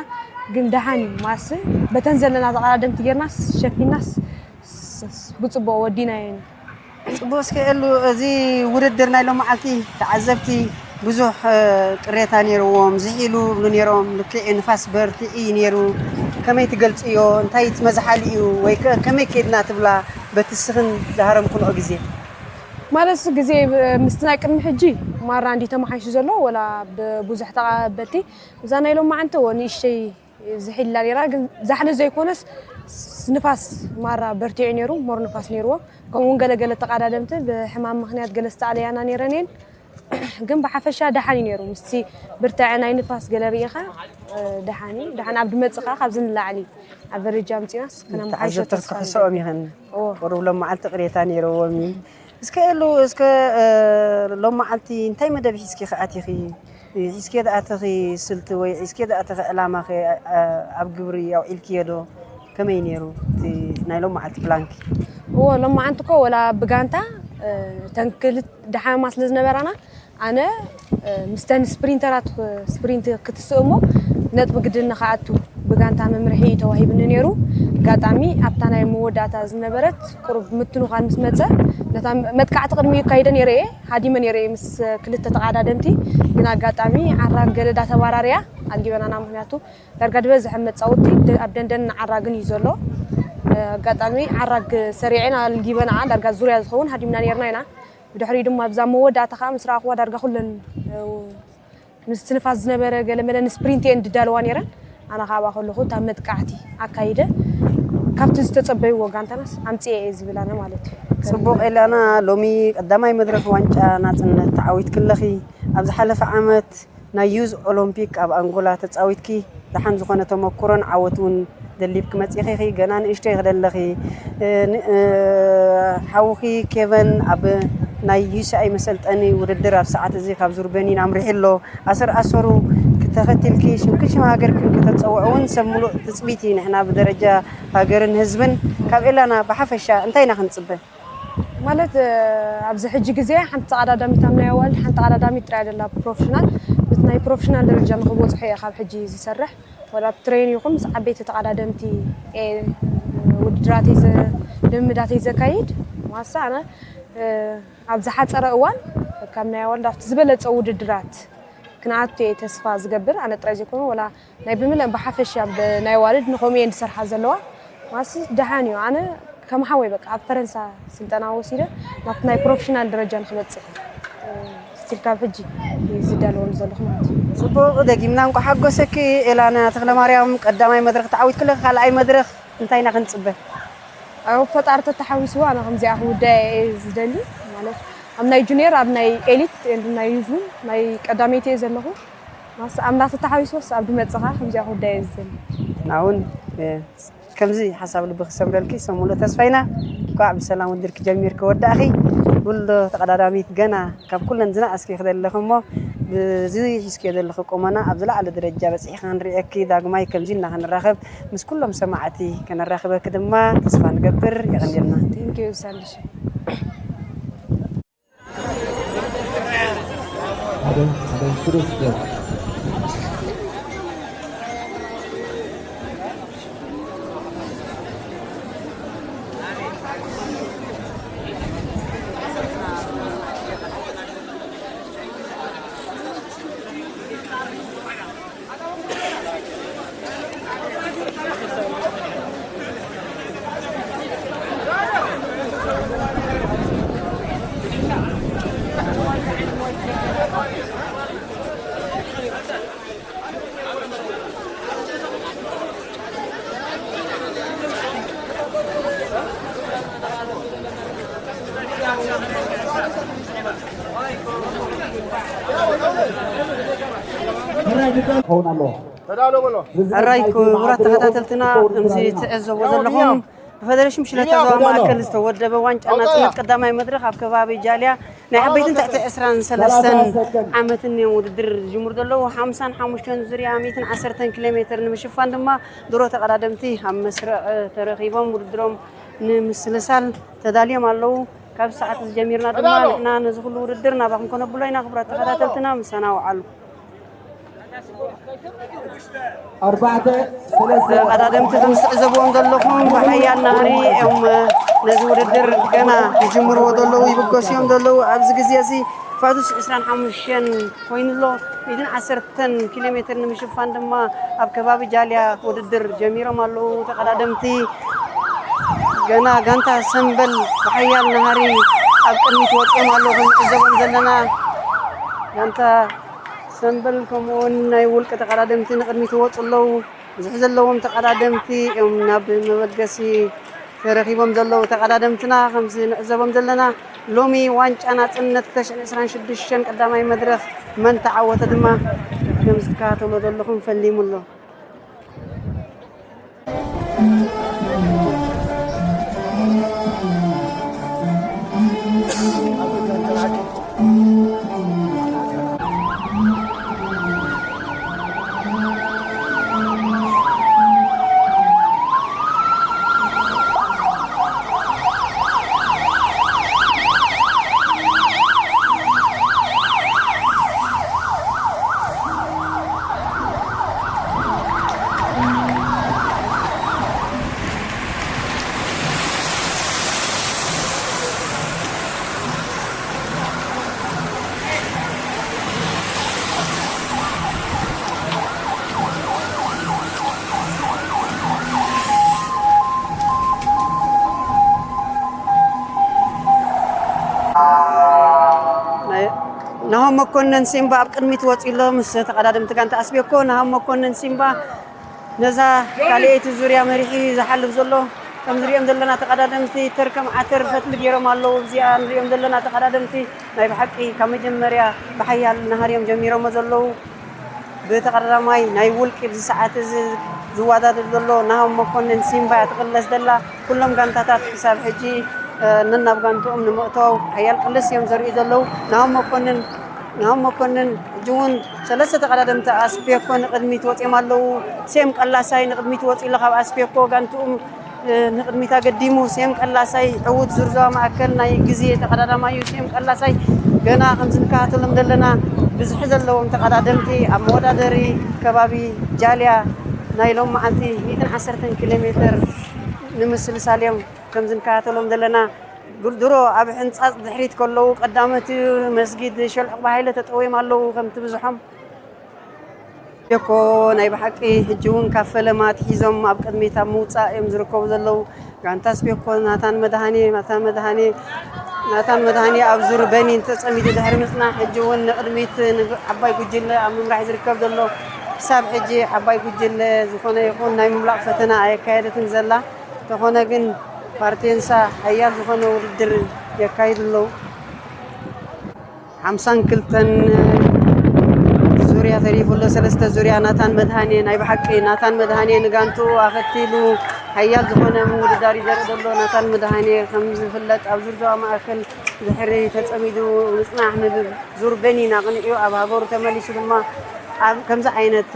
ግን ደሓን እዩ ማስ በተን ዘለና ተቐዳደምቲ ጌርናስ ሸፊናስ ስ-፣ ስ-፣ ብጽቡቕ ወዲናዮ ኢና። ጽቡቕ። እስከ ኤሉ፣ እዚ ውድድር ናይ ሎማዓልቲ ተዓዘብቲ ብዙሕ ቅሬታ ነይርዎም፣ ዝሒሉ ይብሉ ነይሮም። ልክዕ እዩ፣ ንፋስ በርቲዒ እዩ ነይሩ። ከመይ ትገልፅዮ? እንታይ እቲ መዝሓሊ እዩ? ወይ ከ ከመይ ከይድና ትብላ? በቲ ስኽን ዝሃረምኩንኦ ግዜ። ማለት ግዜ ምስቲ ናይ ቅድሚ ሕጂ ማራ እንዲ ተመሓይሹ ዘሎ ወላ ብብዙሕ ተቐበልቲ እዛ ናይ ሎማዓንቲ ወ ንእሽተይ ዝሒላ ነይራ፣ ግን ዛሕሊ ዘይኮነስ ንፋስ ማራ በርቲዑ ነይሩ፣ ሞር ንፋስ ነይርዎ። ከምኡውን ገለገለ ተቓዳደምቲ ብሕማም ምኽንያት ገለ ዝተኣለያና ነይረን እየን። ግን ብሓፈሻ ደሓን እዩ ነይሩ። ምስቲ ብርታዐ ናይ ንፋስ ገለ ርኢኻ ደሓን እዩ። ደሓን ኣብ ድመፅኻ ካብዚ ንላዕሊ ኣብ ደረጃ ኣምፂናስ ከነመሓይሾ ተስፋ ክሕሰኦም ይኽን ቁሩብ ሎም መዓልቲ ቅሬታ ነይረዎም እዩ። እስከ ሉ እስከ ሎም መዓልቲ እንታይ መደብ ሒዝኪ ክኣቲኺ? ሒዝኪ ዝኣተኺ ስልቲ ወይ ሒዝኪ ዝኣተኺ ዕላማኺ ኣብ ግብሪ ኣውዒልክዮ ዶ? ከመይ ነይሩ እቲ ናይ ሎም መዓልቲ ፕላንኪ? እዎ ሎም መዓልቲ እኮ ወላ ብጋንታ ተን ክልተ ደሓማ ስለ ዝነበራና ኣነ ምስተን ስፕሪንተራት ስፕሪንት ክትስእሞ ነጥቢ ግድን ንኽኣቱ ብጋንታ መምርሒ ተዋሂብኒ ነይሩ። ኣጋጣሚ ኣብታ ናይ መወዳእታ ዝነበረት ቁሩብ ምትንዃል ምስ መፀ ነታ መጥቃዕቲ ቅድሚኡ ካይደ ነይረ እየ። ሃዲመ ነይረ እየ ምስ ክልተ ተቓዳደምቲ፣ ግን ኣጋጣሚ ዓራግ ገለ ዳተባራርያ ኣልጊበናና። ምኽንያቱ ዳርጋ ዝበዝሐ መፃወቲ ኣብ ደንደን ዓራግን እዩ ዘሎ። ኣጋጣሚ ዓራግ ሰሪዐን ኣልጊበናኣ ዳርጋ ዙርያ ዝኸውን ሃዲምና ነይርና ኢና። ብድሕሪኡ ድማ ኣብዛ መወዳእታ ከዓ ምስ ረኣኽዋ ዳርጋ ኩለን ምስ ትንፋስ ዝነበረ ገለመለ ንስፕሪንት እየን ድዳለዋ ነይረን። ኣነ ካብኣ ከለኹ እታ መጥቃዕቲ ኣካይደ ካብቲ ዝተፀበይዎ ጋንታናስ ኣምፅኤ እየ ዝብል ኣነ ማለት እዩ። ፅቡቕ ኤላና፣ ሎሚ ቀዳማይ መድረኽ ዋንጫ ናፅነት ተዓዊትኪ ኣለኺ። ኣብ ዝሓለፈ ዓመት ናይ ዩዝ ኦሎምፒክ ኣብ ኣንጎላ ተፃዊትኪ ደሓን ዝኾነ ተመኩሮን ዓወት እውን ደሊብኪ መፂኺ። ገና ንእሽተይ ክደለኺ ሓውኺ ኬቨን ኣብ ናይ ዩሲኣይ መሰልጠኒ ውድድር ኣብ ሰዓት እዚ ካብ ዙር በኒን ኣምሪሑ ኣሎ። ኣሰር ኣሰሩ ክተኸትልኪ ሽምክን ሽም ሃገርክን ከተፀውዑ እውን ሰብ ሙሉእ ትፅቢት እዩ። ንሕና ብደረጃ ሃገርን ህዝብን ካብ ኤላና ብሓፈሻ እንታይ ኢና ክንፅበ? ማለት ኣብዚ ሕጂ ግዜ ሓንቲ ተቐዳዳሚት ኣብ ናይ ኣዋልድ ሓንቲ ተቐዳዳሚት ጥራይ ደላ ፕሮፌሽናል፣ ነቲ ናይ ፕሮፌሽናል ደረጃ ንኽበፅሖ እየ ካብ ሕጂ ዝሰርሕ። ወላ ኣብ ትሬን ይኹን ምስ ዓበይቲ ተቐዳደምቲ እየ ውድድራተይ ልምምዳተይ ዘካይድ። ማሳ ኣነ ኣብ ዝሓፀረ እዋን ካብ ናይ ኣዋልድ ኣብቲ ዝበለፀ ውድድራት ክንኣቱ እየ ተስፋ ዝገብር። ኣነ ጥራይ ዘይኮነ ወላ ናይ ብምልአን ብሓፈሻ ናይ ኣዋልድ ንኸምኡ እየን ዝሰርሓ ዘለዋ። ማሲ ደሓን እዩ። ኣነ ከም ሓወይ በቃ ኣብ ፈረንሳ ስልጠና ወሲደ ናብቲ ናይ ፕሮፌሽናል ደረጃ ንክበፅሕ ስቲል ካብ ሕጂ ዝዳለወሉ ዘለኹ ማለት እዩ። ፅቡቕ፣ ደጊምና እንኳ ሓጎሰኪ። ኤላና ተኽለማርያም ቀዳማይ መድረኽ ተዓዊትክለ፣ ካልኣይ መድረኽ እንታይ ኢና ክንፅበ? ኣብ ፈጣሪ ተተሓዊስዎ ኣነ ከምዚኣ ክውዳእ እየ ዝደሊ። ማለት ኣብ ናይ ጁኒየር ኣብ ናይ ኤሊት ኤንድ ናይ ዩዝ እውን ናይ ቀዳመይቲ እየ ዘለኹ። ማስ ኣምላኽ ተተሓዊስዎስ ኣብ ድመፅኻ ከምዚኣ ክውዳእ እየ ዝደሊ። ንዓውን ከምዚ ሓሳብ ልቢ ክሰምረልኪ ሰብ ሙሉእ ተስፋ ኢና። እንኳዕ ብሰላም ውድድርኪ ጀሚርኪ ወዳእኺ። ኩሉ ተቐዳዳሚት ገና ካብ ኩለን ዝነኣስኪ ክደለኺ እሞ ብዚ ሒዝኪዮ ዘለኺ ቁመና ኣብ ዝለዓለ ደረጃ በፂሕኪ ክንርእየኪ ዳግማይ ከምዚ ኢልና ክንራኸብ ምስ ኩሎም ሰማዕቲ ከነራኽበኪ ድማ ተስፋ ንገብር። የቐንየልና። Thank you ሳንድሽ። ኸውን ኣለዎ። ሕራይ ክቡራት ተኸታተልትና፣ ከምዚ ትዕዘብዎ ዘለኹም ብፈደረሽን ብሽነታ ዞባ ማእከል ዝተወደበ ዋንጫ ናጽነት ቀዳማይ መድረኽ ኣብ ከባቢ ጃልያ ናይ ዓበይትን ትሕቲ ዕስራን ሰለስተን ዓመትን እዮም ውድድር ዝጅምሩ ዘለዉ። ሓምሳን ሓሙሽተን ዙርያ ሚእትን ዓሰርተን ኪሎ ሜትር ንምሽፋን ድማ ድሮ ተቐዳደምቲ ኣብ መስርዕ ተረኺቦም ውድድሮም ንምስልሳል ተዳልዮም ኣለዉ። ካብ ሰዓት እዚ ጀሚርና ድማ ንሕና ነዚ ኩሉ ውድድር ናባኹም ከነብሎ ኢና። ክቡራት ተኸታተልትና ምሳና ውዓሉ። ኣርባዕተ ሰለስተ ተቐዳደምቲ ከም ትዕዘብዎም ዘለኹም ብሓያል ናህሪ እዮም ነዚ ውድድር ገና ይጅምርዎ ዘለዉ፣ ይብገሱ እዮም ዘለዉ። ኣብዚ ግዜ እዚ ኳዱስ ዕስራን ሓሙሽተን ኮይኑ ኣሎ። ሚእትን ዓሰርተን ኪሎ ሜትር ንምሽፋን ድማ ኣብ ከባቢ ጃልያ ውድድር ጀሚሮም ኣለዉ ተቐዳደምቲ። ገና ጋንታ ሰምበል ብሓያል ናሃሪ ኣብ ቅድሚት ወፂኦም ኣለዉ። ከም ንዕዘቦም ዘለና ጋንታ ሰምበል ከምኡውን ናይ ውልቂ ተቐዳደምቲ ንቕድሚት ይወፁ ኣለዉ። ብዙሕ ዘለዎም ተቐዳደምቲ እዮም ናብ መበገሲ ተረኺቦም ዘለዉ ተቐዳደምትና። ከምዚ ንዕዘቦም ዘለና ሎሚ ዋንጫ ናፅነት ክልተ ሽሕን ዕስራን ሽዱሽተን ቀዳማይ መድረኽ መን ተዓወተ ድማ ከምዚ ትከታተሎ ዘለኹም ፈሊሙ ኣሎ። ናይ ናሆም መኮነን ሲምባ ኣብ ቅድሚት ወፂኡ ኣሎ ምስ ተቐዳደምቲ ጋንታ ኣስቤኮ። ናሆም መኮነን ሲምባ ነዛ ካልኣይቲ ዙርያ መሪሑ እዩ ዝሓልፍ ዘሎ። ከም ዝሪኦም ዘለና ተቐዳደምቲ ተር ከም ዓተር ፈትሊ ገይሮም ኣለዉ። እዚኣ ንሪኦም ዘለና ተቐዳደምቲ ናይ ብሓቂ ካብ መጀመርያ ብሓያል ናሃርዮም ጀሚሮሞ ዘለዉ። ብተቐዳዳማይ ናይ ውልቂ ኣብዚ ሰዓት እዚ ዝወዳደር ዘሎ ናሆም መኮንን ሲምባ እያ ትቕለስ ዘላ። ኩሎም ጋንታታት ክሳብ ሕጂ፣ እ፣ ነናብ ጋንትኦም ንምእታው ሓያል ቅልስ እዮም ዘርእዩ ዘለዉ። ናሆም መኮንን፣ ናሆም መኮንን ሕጂ እውን ሰለስተ ተቐዳደምቲ ኣስፔኮ ንቕድሚት ወፂኦም ኣለዉ። ሴም ቀላሳይ ንቕድሚት ወፂኡ ኣሎ ካብ ኣስፔኮ ጋንትኦም እ፣ ንቕድሚት ኣገዲሙ ሴም ቀላሳይ ዕዉት ዙር ዞባ ማእከል ናይ ግዜ ተቐዳዳማይ እዩ። ሴም ቀላሳይ ገና ከምዚ ንከታተሎም ዘለና ብዝሒ ዘለዎም ተቐዳደምቲ ኣብ መወዳደሪ ከባቢ ጃልያ ናይ ሎም መዓልቲ ሚእትን ዓሰርተን ኪሎ ሜትር ንምስልሳል እዮም ከምዚ ንከታተሎም ዘለና። ድሮ ኣብ ሕንጻጽ ድሕሪት ከለዉ ቀዳመቲ መስጊድ ሸልዑቕ ብሃይለ ተጠውዮም ኣለዉ ከምቲ ብዝሖም። ስፔኮ ናይ ብሓቂ ሕጂ እውን ካብ ፈለማ ኣትሒዞም ኣብ ቅድሚት ኣብ ምውፃእ እዮም ዝርከቡ ዘለዉ። ጋንታ ስፔኮ ናታን መድሃኔ፣ ናታን መድሃኔ፣ ናታን መድሃኔ ኣብ ዙር በኒን ተፀሚዱ ድሕሪ ምፅናሕ ሕጂ እውን ንቅድሚት ን-፣ ዓባይ ጉጅለ ኣብ ምምራሕ ዝርከብ ዘሎ። ክሳብ ሕጂ ዓባይ ጉጅለ ዝኾነ ይኹን ናይ ምምላቕ ፈተና ኣየካየደትን ዘላ። እንተኾነ ግን ፓርቴንሳ ሓያል ዝኾነ ውድድር የካይዱ ኣለዉ። ሓምሳን ክልተን ዙርያ ተሪፉ ኣሎ። ሰለስተ ዙርያ ናታን መድሃኔ፣ ናይ ብሓቂ ናታን መድሃኔ ንጋንትኡ ኣኸቲሉ ሓያል ዝኾነ ምውድዳር እዩ ዘርኢ ዘሎ። ናታን መድሃኔ ከም ዝፍለጥ ኣብ ዙር ዞባ ማእከል ድሕሪ ተጸሚዱ ምጽናሕ ንብ-፣ ዙር በኒን ኣቕኒዑ ኣብ ሃገሩ ተመሊሱ ድማ ኣብ ከምዚ ዓይነት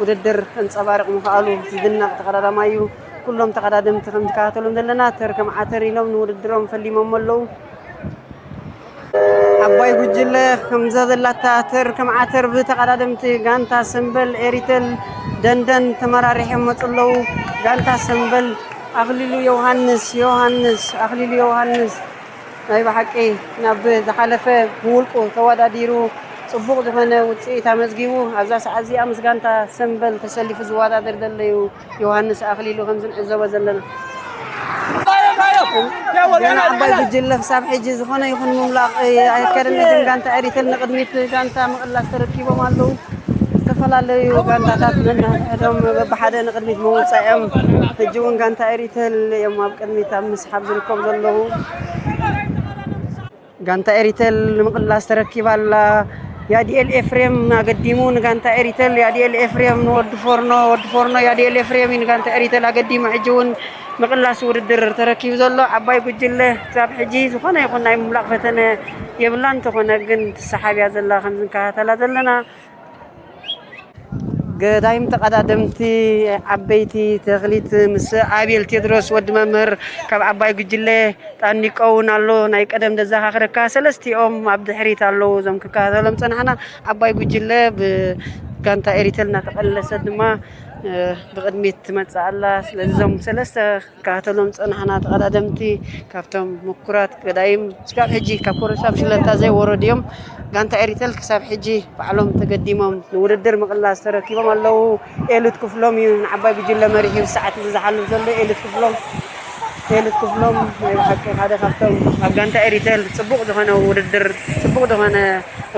ውድድር ከንጸባርቕ ምኽኣሉ ዝድነቕ ተቐዳዳማይ እዩ። ኩሎም ተቐዳደምቲ ከም ትከታተሎም ዘለና ተር ከም ዓተር ኢሎም ንውድድሮም ፈሊሞም ኣለዉ። ዓባይ ጉጅለ ከምዛ ዘላታ ተር ከም ዓተር ብተቐዳደምቲ ጋንታ ሰምበል ኤሪተል ደንደን ተመራሪሖም መፁ ኣለዉ። ጋንታ ሰምበል ኣኽሊሉ ዮሃንስ፣ ዮሃንስ፣ ኣኽሊሉ ዮሃንስ ናይ ብሓቂ ናብ ዝሓለፈ ብውልቁ ተወዳዲሩ ፅቡቕ ዝኾነ ውፅኢት ኣመዝጊቡ ኣብዛ ሰዓት እዚኣ ምስ ጋንታ ሰምበል ተሰሊፉ ዝወዳደር ዘሎ እዩ። ዮሃንስ ኣኽሊሉ ከም ዝንዕዘቦ ዘለና። ገና ዓባይ ጉጅለ ክሳብ ሕጂ ዝኾነ ይኹን ምምላቕ ኣየካየደን። ግን ጋንታ ኤሪተል ንቕድሚት ጋንታ ምቕላስ ተረኪቦም ኣለዉ። ዝተፈላለዩ ጋንታታት ነንሕድሕዶም በብሓደ ንቕድሚት ምውፃእ እዮም። ሕጂ እውን ጋንታ ኤሪተል እዮም ኣብ ቅድሚት ኣብ ምስሓብ ዝርከቡ ዘለዉ። ጋንታ ኤሪተል ንምቕላስ ተረኪባ ኣላ። ያዲኤል ኤፍሬም ኣገዲሙ ንጋንታ ኤሪተል፣ ያዲኤል ኤፍሬም ንወዲ ፎርኖ፣ ወዲ ፎርኖ ያዲኤል ኤፍሬም እዩ ንጋንታ ኤሪተል ኣገዲሙ። ሕጂ እውን ምቕላስ ውድድር ተረኪቡ ዘሎ። ዓባይ ጉጅለ ክሳብ ሕጂ ዝኾነ ይኹን ናይ ምምላቕ ፈተነ የብላን። እንተኾነ ግን ትሰሓብ እያ ዘላ ከም ዝንከታተላ ዘለና። ገዳይም ተቐዳደምቲ ዓበይቲ ተኽሊት ምስ ኣቤል ቴድሮስ ወዲ መምህር ካብ ዓባይ ጉጅለ ጣኒቆ እውን ኣሎ። ናይ ቀደም ዘዘኻኽረካ ሰለስቲኦም ኣብ ድሕሪት ኣለዉ። እዞም ክከታተሎም ጸናሕና። ዓባይ ጉጅለ ብ-፣ ጋንታ ኤሪተል እናተቐለሰት ድማ፣ እ፣ ብቕድሚት ትመጽእ ኣላ። ስለዚ እዞም ሰለስተ ክከታተሎም ዝጸናሕና ተቐዳደምቲ ካብቶም ምኩራት ገዳይም ስጋብ ሕጂ ካብ ኮረሻ ብሽለታ ዘይወረዱ እዮም። ጋንታ ኤሪተል ክሳብ ሕጂ ባዕሎም ተገዲሞም ንውድድር ምቕላስ ተረኪቦም ኣለዉ። ኤሉት ክፍሎም እዩ ንዓባይ ጉጅለ መሪሑ ሰዓት እዚ ዝሓልፍ ዘሎ። ኤሉት ክፍሎም፣ ኤሉት ክፍሎም ናይ ብሓቂ ሓደ ካብቶም ኣብ ጋንታ ኤሪተል ጽቡቕ ዝኾነ ውድድር፣ ጽቡቕ ዝኾነ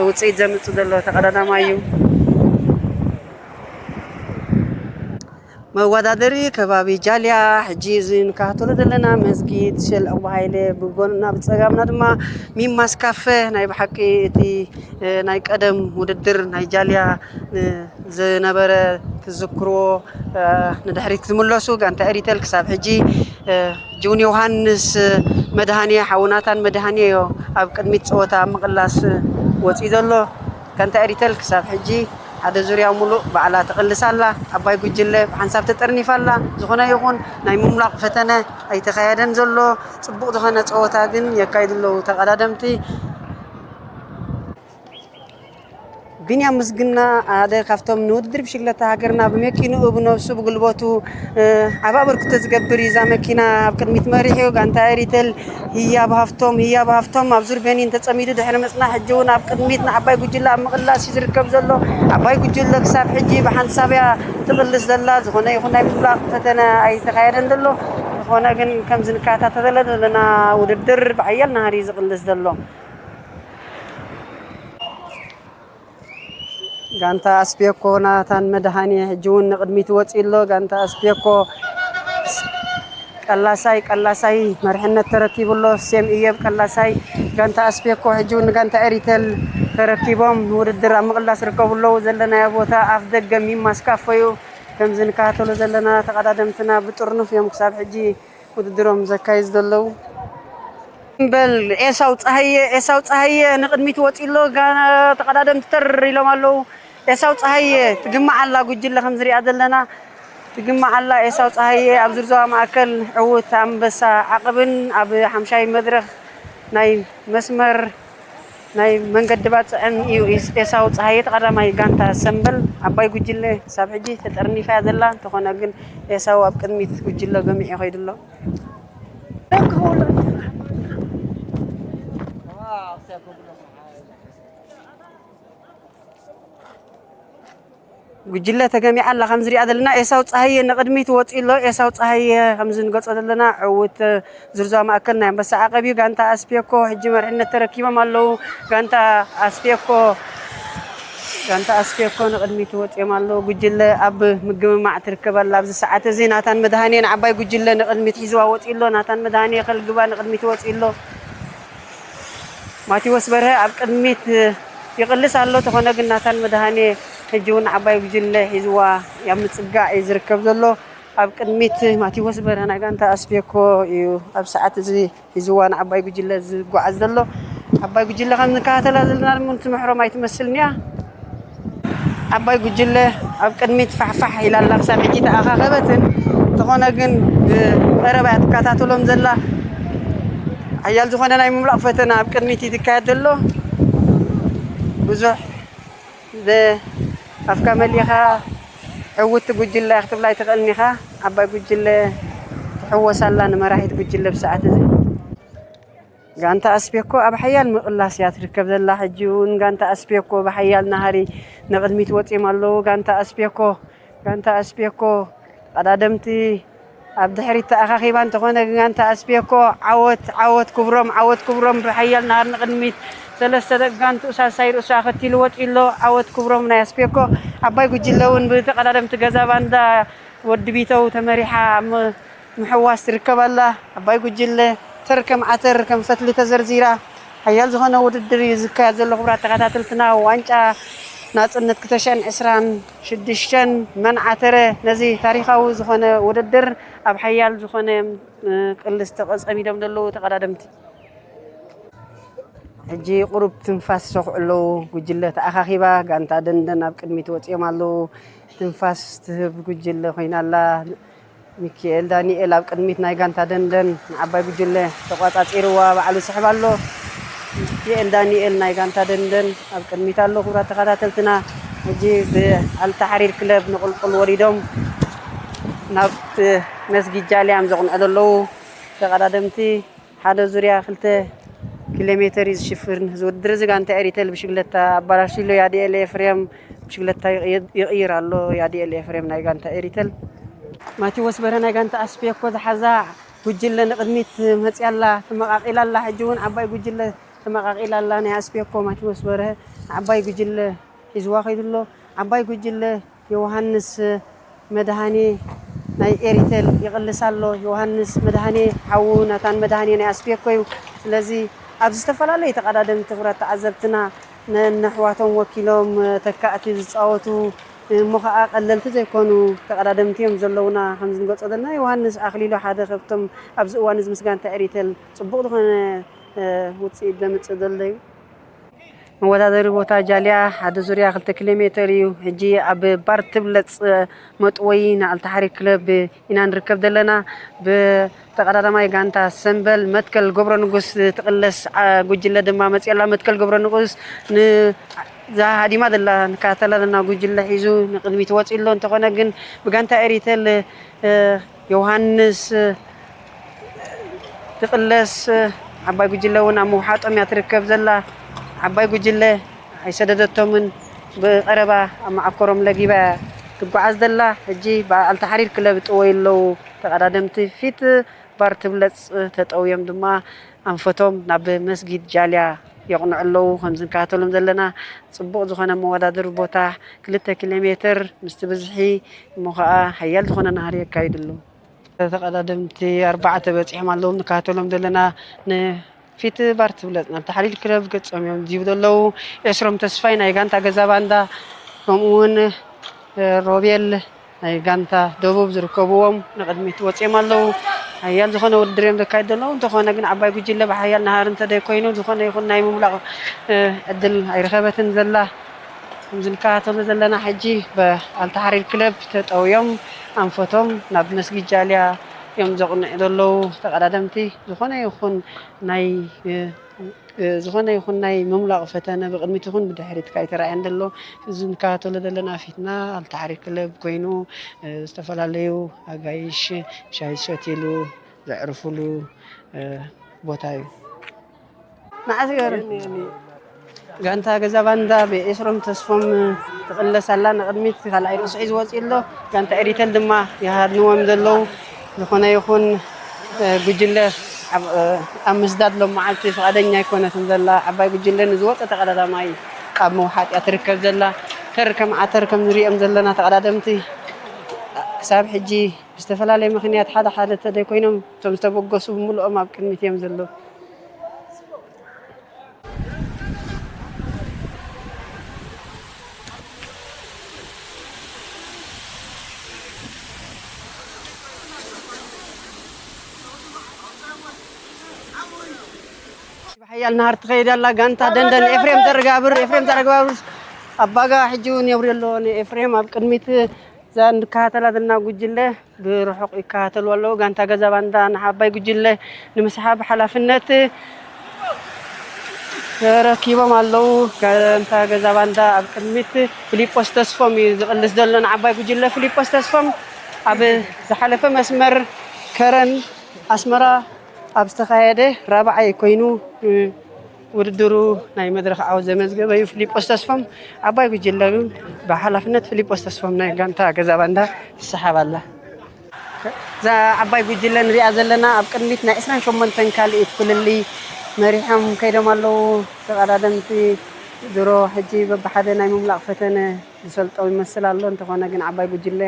ውጽኢት ዘምጽእ ዘሎ ተቐዳዳማይ እዩ። መወዳደሪ ከባቢ ጃልያ፣ ሕጂ እዚ ንከታተሎ ዘለና መስጊድ ሸል ዕቑብ ሃይለ፣ ብጎንና ብጸጋምና ድማ ሚማስ ካፈ። ናይ ብሓቂ እቲ፣ እ፣ ናይ ቀደም ውድድር ናይ ጃልያ፣ እ፣ ዝነበረ ትዝክርዎ፣ እ፣ ንድሕሪት ዝምለሱ ጋንታ ኤሪተል ክሳብ ሕጂ፣ እ፣ ጅውን ዮሃንስ መድሃኔ፣ ሓው ናታን መድሃኔ እዮ ኣብ ቅድሚት ጸወታ ኣብ ምቕላስ ወጺኡ ዘሎ። ጋንታ ኤሪተል ክሳብ ሕጂ ሓደ ዙርያ ሙሉእ ባዕላ ትቕልስ ኣላ። ዓባይ ጉጅለ ብሓንሳብ ተጠርኒፋ ኣላ። ዝኾነ ይኹን ናይ ምምላቕ ፈተነ ኣይተኻየደን ዘሎ። ጽቡቕ ዝኾነ ጸወታ ግን የካይዱ ኣለዉ ተቐዳደምቲ። ቢንያም ምስግና ሓደ ካብቶም ንውድድር ብሽክለታ ሃገርና ብመኪንኡ ብነብሱ ብጉልበቱ፣ እ፣ ዓቢ ኣበርክቶ ዝገብር እዩ። እዛ መኪና ኣብ ቅድሚት መሪሑ ጋንታ ኤሪተል ህያብ ሃፍቶም፣ ህያብ ሃፍቶም ኣብ ዙር ቤኒን ተጸሚዱ ድሕሪ ምጽናሕ፣ ሕጂ እውን ኣብ ቅድሚት ንዓባይ ጉጅለ ኣብ ምቕላስ እዩ ዝርከብ ዘሎ። ዓባይ ጉጅለ ክሳብ ሕጂ ብሓንሳብ እያ ትቕልስ ዘላ። ዝኾነ ይኹን ናይ ምምላቕ ፈተነ ኣይተኻየደን ዘሎ። ዝኾነ ግን ከምዚ ንከታተሎ ዘለና ውድድር ብሓያል ናህሪ እዩ ዝቕልስ ዘሎ። ጋንታ ኣስፔኮ ናታን መድሃኔ ሕጂ እውን ንቕድሚት ወፂኡ ኣሎ። ጋንታ ኣስፔኮ ቀላሳይ፣ ቀላሳይ መርሕነት ተረኪቡ ኣሎ። ሴም እየብ ቀላሳይ ጋንታ ኣስፔኮ ሕጂ እውን ንጋንታ ኤሪተል ተረኪቦም ንውድድር ኣብ ምቕላስ ይርከቡ ኣለዉ። ዘለናዮ ቦታ ኣፍ ደገ ሚማስ ካፎ እዩ። ከምዚ ንከታተሎ ዘለና ተቐዳደምትና ብጥርኑፍ እዮም ክሳብ ሕጂ ውድድሮም ዘካይዱ ዘለዉ። በል ኤሳው ጸሃየ፣ ኤሳው ጸሃየ ንቕድሚት ወጺኡ ኣሎ። ጋ-፣ ተቐዳደምቲ ተር ኢሎም ኣለዉ። ኤሳው ጸሃየ ትግማዕ ኣላ፣ ጉጅለ ከም ዝሪኣ ዘለና ትግማዕ ኣላ። ኤሳው ጸሃየ ኣብ ዝርዝዋ ማእከል ዕዉት ኣንበሳ ዓቕብን ኣብ ሓምሻይ መድረኽ ናይ መስመር ናይ መንገዲ ባጽዕን እዩ። ኤስ-፣ ኤሳው ጸሃየ ተቐዳማይ ጋንታ ሰምበል። ዓባይ ጉጅለ ክሳብ ሕጂ ተጠርኒፋ እያ ዘላ። እንተኾነ ግን ኤሳው ኣብ ቅድሚት ጉጅለ ገሚዑ ከይዱ ኣሎ። ጉጅለ ተገሚዓ ኣላ። ከም ዝሪኣ ዘለና ኤሳው ጸሃየ ንቕድሚት ወፂኡ ኣሎ። ኤሳው ጸሃየ ከምዚ ንገጾ ዘለና ዕዉት ዝርዝዋ ማእከል ናይ ኣንበሳ ዓቐብ እዩ። ጋንታ ኣስፔኮ ሕጂ መሪሕነት ተረኪቦም ኣለዉ። ጋንታ ኣስፔኮ፣ ጋንታ ኣስፔኮ ንቕድሚት ወፂኦም ኣለዉ። ጉጅለ ኣብ ምግምማዕ ትርከብ ኣላ። ኣብዚ ሰዓት እዚ ናታን መድሃኔ ንዓባይ ጉጅለ ንቕድሚት ሒዝዋ ወፂኡ ኣሎ። ናታን መድሃኔ ከልግባ ንቕድሚት ወፂኡ ኣሎ። ማቴዎስ በርሀ ኣብ ቅድሚት ይቕልስ ኣሎ። ተኾነ ግን ናታን መድሃኔ ሕጂ እውን ዓባይ ጉጅለ ሒዝዋ ኣብ ምጽጋዕ እዩ ዝርከብ ዘሎ። ኣብ ቅድሚት ማቴዎስ በርሀ ናይ ጋንታ ኣስፔኮ እዩ ኣብ ሰዓት እዚ ሒዝዋ ንዓባይ ጉጅለ ዝጓዓዝ ዘሎ። ዓባይ ጉጅለ ከም ንከታተላ ዘለና ድማ ትምሕሮም ኣይትመስልን እያ። ዓባይ ጉጅለ ኣብ ቅድሚት ፋሕፋሕ ኢላ ኣላ፣ ክሳብ ሕጂ ተኣኻኸበትን። እንተኾነ ግን ብቐረባ እያ ትከታተሎም ዘላ። ሓያል ዝኾነ ናይ ምምላቕ ፈተና ኣብ ቅድሚት እዩ ዝካየድ ዘሎ። ብዙሕ ዘ-፣ ኣፍካ መሊኻ ዕውቲ ጉጅለ ክትብላ ኣይትኽእልን ኢኻ። ዓባይ ጉጅለ ትሕወስ ኣላ ንመራሒት ጉጅለ ብሰዓት እዚ። ጋንታ ኣስፔኮ ኣብ ሓያል ምቕላስ እያ ትርከብ ዘላ። ሕጂ እውን ጋንታ ኣስፔኮ ብሓያል ናህሪ ንቕድሚት ወፂኦም ኣለዉ። ጋንታ ኣስፔኮ፣ ጋንታ ኣስፔኮ ቀዳደምቲ ኣብ ድሕሪት ተኣኻኺባ እንተኾነ፣ ጋንታ ኣስፔኮ ዓወት፣ ዓወት ክብሮም፣ ዓወት ክብሮም ብሓያል ናህሪ ንቕድሚት። ሰለስተ ደቂ ጋንትኡ ሳልሳይ ርእሱ ኣኸቲሉ ወፂኡ ኣሎ። ዓወት ክብሮም ናይ ኣስፔኮ። ዓባይ ጉጅለ እውን ብተቐዳደምቲ ገዛ ባንዳ ወዲ ቢተው ተመሪሓ ኣብ ም-፣ ምሕዋስ ትርከብ ኣላ። ዓባይ ጉጅለ ተር ከም ዓተር ከም ፈትሊ ተዘርዚራ። ሓያል ዝኾነ ውድድር እዩ ዝካየድ ዘሎ። ክቡራት ተኸታተልትና፣ ዋንጫ ናጽነት ክልተ ሽሕን ዕስራን ሽዱሽተን መን ዓተረ ነዚ ታሪኻዊ ዝኾነ ውድድር ኣብ ሓያል ዝኾነ፣ እ፣ ቅልስ ተጸሚዶም ዘለዉ ተቐዳደምቲ። ሕጂ ቁሩብ ትንፋስ ይሰኹዑ ኣለዉ። ጉጅለ ተኣኻኺባ፣ ጋንታ ደንደን ኣብ ቅድሚት ወጺኦም ኣለዉ። ትንፋስ ትህብ ጉጅለ ኮይና ኣላ። ሚኪኤል ዳንኤል ኣብ ቅድሚት ናይ ጋንታ ደንደን ንዓባይ ጉጅለ ተቋጻጺርዋ ባዕሉ ይስሕብ ኣሎ። ሚኪኤል ዳንኤል ናይ ጋንታ ደንደን ኣብ ቅድሚት ኣሎ። ክቡራት ተኸታተልትና፣ ሕጂ ብኣልታሕሪር ክለብ ንቁልቁል ወሪዶም ናብ መስጊድ ጃልያ እዮም ዘቕንዑ ዘለዉ ተቐዳደምቲ። ሓደ ዙርያ ክልተ ኪሎ ሜተር እዩ ዝሽፍን። እዚ ውድድር እዚ ጋንታ ኤሪተል ብሽግለታ ኣባላሽሎ። ያዲኤል ኤፍሬም ብሽግለታ ይቕይር ኣሎ። ያዲኤል ኤፍሬም ናይ ጋንታ ኤሪተል። ማቴዎስ በረ ናይ ጋንታ ኣስፔኮ ዝሓዛ ጉጅለ ንቕድሚት መፅያ ኣላ፣ ትመቓቒላ ኣላ። ሕጂ እውን ዓባይ ጉጅለ ተመቓቒላ ኣላ። ናይ ኣስፔኮ ማቴዎስ በርሀ ዓባይ ጉጅለ ሒዝዋ ከይዱ ኣሎ። ዓባይ ጉጅለ ዮሃንስ መድሃኔ ናይ ኤሪቴል ይቕልስ ኣሎ። ዮሃንስ መድሃኔ ሓዉ ናታን መድሃኔ ናይ ኣስፔኮ እዩ። ስለዚ ኣብዚ ዝተፈላለዩ ተቐዳደምቲ ክብራት ተዓዘብትና ነንሕዋቶም ወኪሎም ተካእቲ ዝፃወቱ እሞ ከዓ ቀለልቲ ዘይኮኑ ተቐዳደምቲ እዮም ዘለውና። ከምዚ ንገልፆ ዘለና ዮሃንስ ኣኽሊሉ ሓደ ካብቶም ኣብዚ እዋን እዚ ምስ ጋንታ ኤሪቴል ፅቡቕ ዝኾነ ውፅኢት ዘምፅእ ዘሎ እዩ። መወዳደሪ ቦታ ጃልያ ሓደ ዙርያ ክልተ ኪሎ ሜተር እዩ። ሕጂ ኣብ ባር ትብለፅ መጥወይ ንኣልታሓሪ ክለብ ኢና ንርከብ ዘለና። ብተቐዳዳማይ ጋንታ ሰምበል መትከል ገብረ ንጉስ ትቕለስ ጉጅለ ድማ መፅየላ። መትከል ገብረ ንጉስ ንዛ ሃዲማ ዘላ ንካተላ ዘለና ጉጅለ ሒዙ ንቅድሚት ወፂ ኣሎ። እንተኾነ ግን ብጋንታ ኤሪተል ዮሃንስ ትቕለስ ዓባይ ጉጅለ እውን ኣብ ምውሓጦም እያ ትርከብ ዘላ። ዓባይ ጉጅለ ኣይሰደደቶምን፣ ብቐረባ ኣብ መዓኮሮም ለጊባ እያ ትጓዓዝ ዘላ። ሕጂ ብኣልታሓሪር ክለብ ይጥወዩ ኣለዉ ተቐዳደምቲ። ፊት ባር ትብለፅ ተጠውዮም ድማ ኣንፈቶም ናብ መስጊድ ጃልያ የቕንዑ ኣለዉ። ከምዚ ንከታተሎም ዘለና ፅቡቕ ዝኾነ መወዳደሪ ቦታ ክልተ ኪሎ ሜትር ምስቲ ብዝሒ እሞ ከዓ ሓያል ዝኾነ ናህሪ የካይዱ ኣለዉ። ተቐዳደምቲ ኣርባዕተ በፂሖም ኣለዉ። ንከታተሎም ዘለና ንፊት ባር ትብለፅ ናብ ታሕሊል ክለብ ገፆም እዮም ዝህቡ ዘለዉ። ኤስሮም ተስፋይ ናይ ጋንታ ገዛ ባንዳ፣ ከምኡ እውን ሮቤል ናይ ጋንታ ደቡብ ዝርከብዎም ንቕድሚት ወፂኦም ኣለዉ። ሓያል ዝኾነ ውድድር እዮም ዘካይዱ ዘለዉ። እንተኾነ ግን ዓባይ ጉጅለ ብሓያል ናሃሪ እንተደይኮይኑ ዝኾነ ይኹን ናይ ምምላቕ ዕድል ኣይረኸበትን ዘላ። ከምዚ ንከታተሎ ዘለና ሕጂ ብኣልታሓሪር ክለብ ተጠውዮም ኣንፈቶም ናብ መስጊድ ጃልያ እዮም ዘቕንዑ ዘለዉ ተቐዳደምቲ። ዝኾነ ይኹን ናይ ዝኾነ ይኹን ናይ ምምላቕ ፈተነ ብቕድሚት ይኹን ብድሕሪት ኣይተራእየን ዘሎ። እዚ ንከታተሎ ዘለና ፊትና ኣልታሓሪር ክለብ ኮይኑ ዝተፈላለዩ ኣጋይሽ ሻሂ ዝሰትይሉ ዘዕርፉሉ ቦታ እዩ። መዓስ ገይሩ? ጋንታ ገዛ ባንዳ ብኤስሮም ተስፎም ትቕለስ ኣላ ንቕድሚት፣ ካልኣይ ርእሱ ሒዙ ወፂኡ ኣሎ። ጋንታ ኤሪተል ድማ ይሃድንዎም ዘለዉ። ዝኾነ ይኹን ጉጅለ ኣብ ምስዳድ ሎም መዓልቲ ፍቓደኛ ኣይኮነትን ዘላ። ዓባይ ጉጅለ ንዝወፀ ተቐዳዳማይ ኣብ ምውሓጥ እያ ትርከብ ዘላ። ተር ከም ዓተር ከም ንሪኦም ዘለና ተቐዳደምቲ ክሳብ ሕጂ ብዝተፈላለየ ምኽንያት ሓደ ሓደ ተደይኮይኖም እቶም ዝተበገሱ ብምልኦም ኣብ ቅድሚት እዮም ዘለዉ። ብሓያል ናሃር ትኸይድ ኣላ ጋንታ ደንደን። ኤፍሬም ዘረጋብር፣ ኤፍሬም ዘረጋብር ኣባጋ ሕጂ እውን የውሪ ኣሎ። ንኤፍሬም ኣብ ቅድሚት እዛ እንከታተላ ዘለና ጉጅለ ብርሑቕ ይከታተሉ ኣለዉ። ጋንታ ገዛ ባንዳ ንዓባይ ጉጅለ ንምስሓብ ሓላፍነት ተረኪቦም ኣለዉ። ጋንታ ገዛ ባንዳ ኣብ ቅድሚት ፊሊጶስ ተስፎም እዩ ዝቕልስ ዘሎ ንዓባይ ጉጅለ። ፊሊጶስ ተስፎም ኣብ ዝሓለፈ መስመር ከረን ኣስመራ ኣብ ዝተኻየደ ራብዓይ ኮይኑ ውድድሩ ናይ መድረኽ ዓወት ዘመዝገበ እዩ ፊሊጶስ ተስፎም። ዓባይ ጉጅለ ግን ብሓላፍነት ፊሊጶስ ተስፎም ናይ ጋንታ ገዛ ባንዳ ትሰሓብ ኣላ። እዛ ዓባይ ጉጅለ ንሪኣ ዘለና ኣብ ቅድሚት ናይ ዕስራን ሸሞንተን ካልኢት ፍልልይ መሪሖም ከይዶም ኣለዉ። ተቐዳደምቲ ድሮ ሕጂ በብሓደ ናይ ምምላቕ ፈተነ ዝሰልጦም ይመስል ኣሎ። እንተኾነ ግን ዓባይ ጉጅለ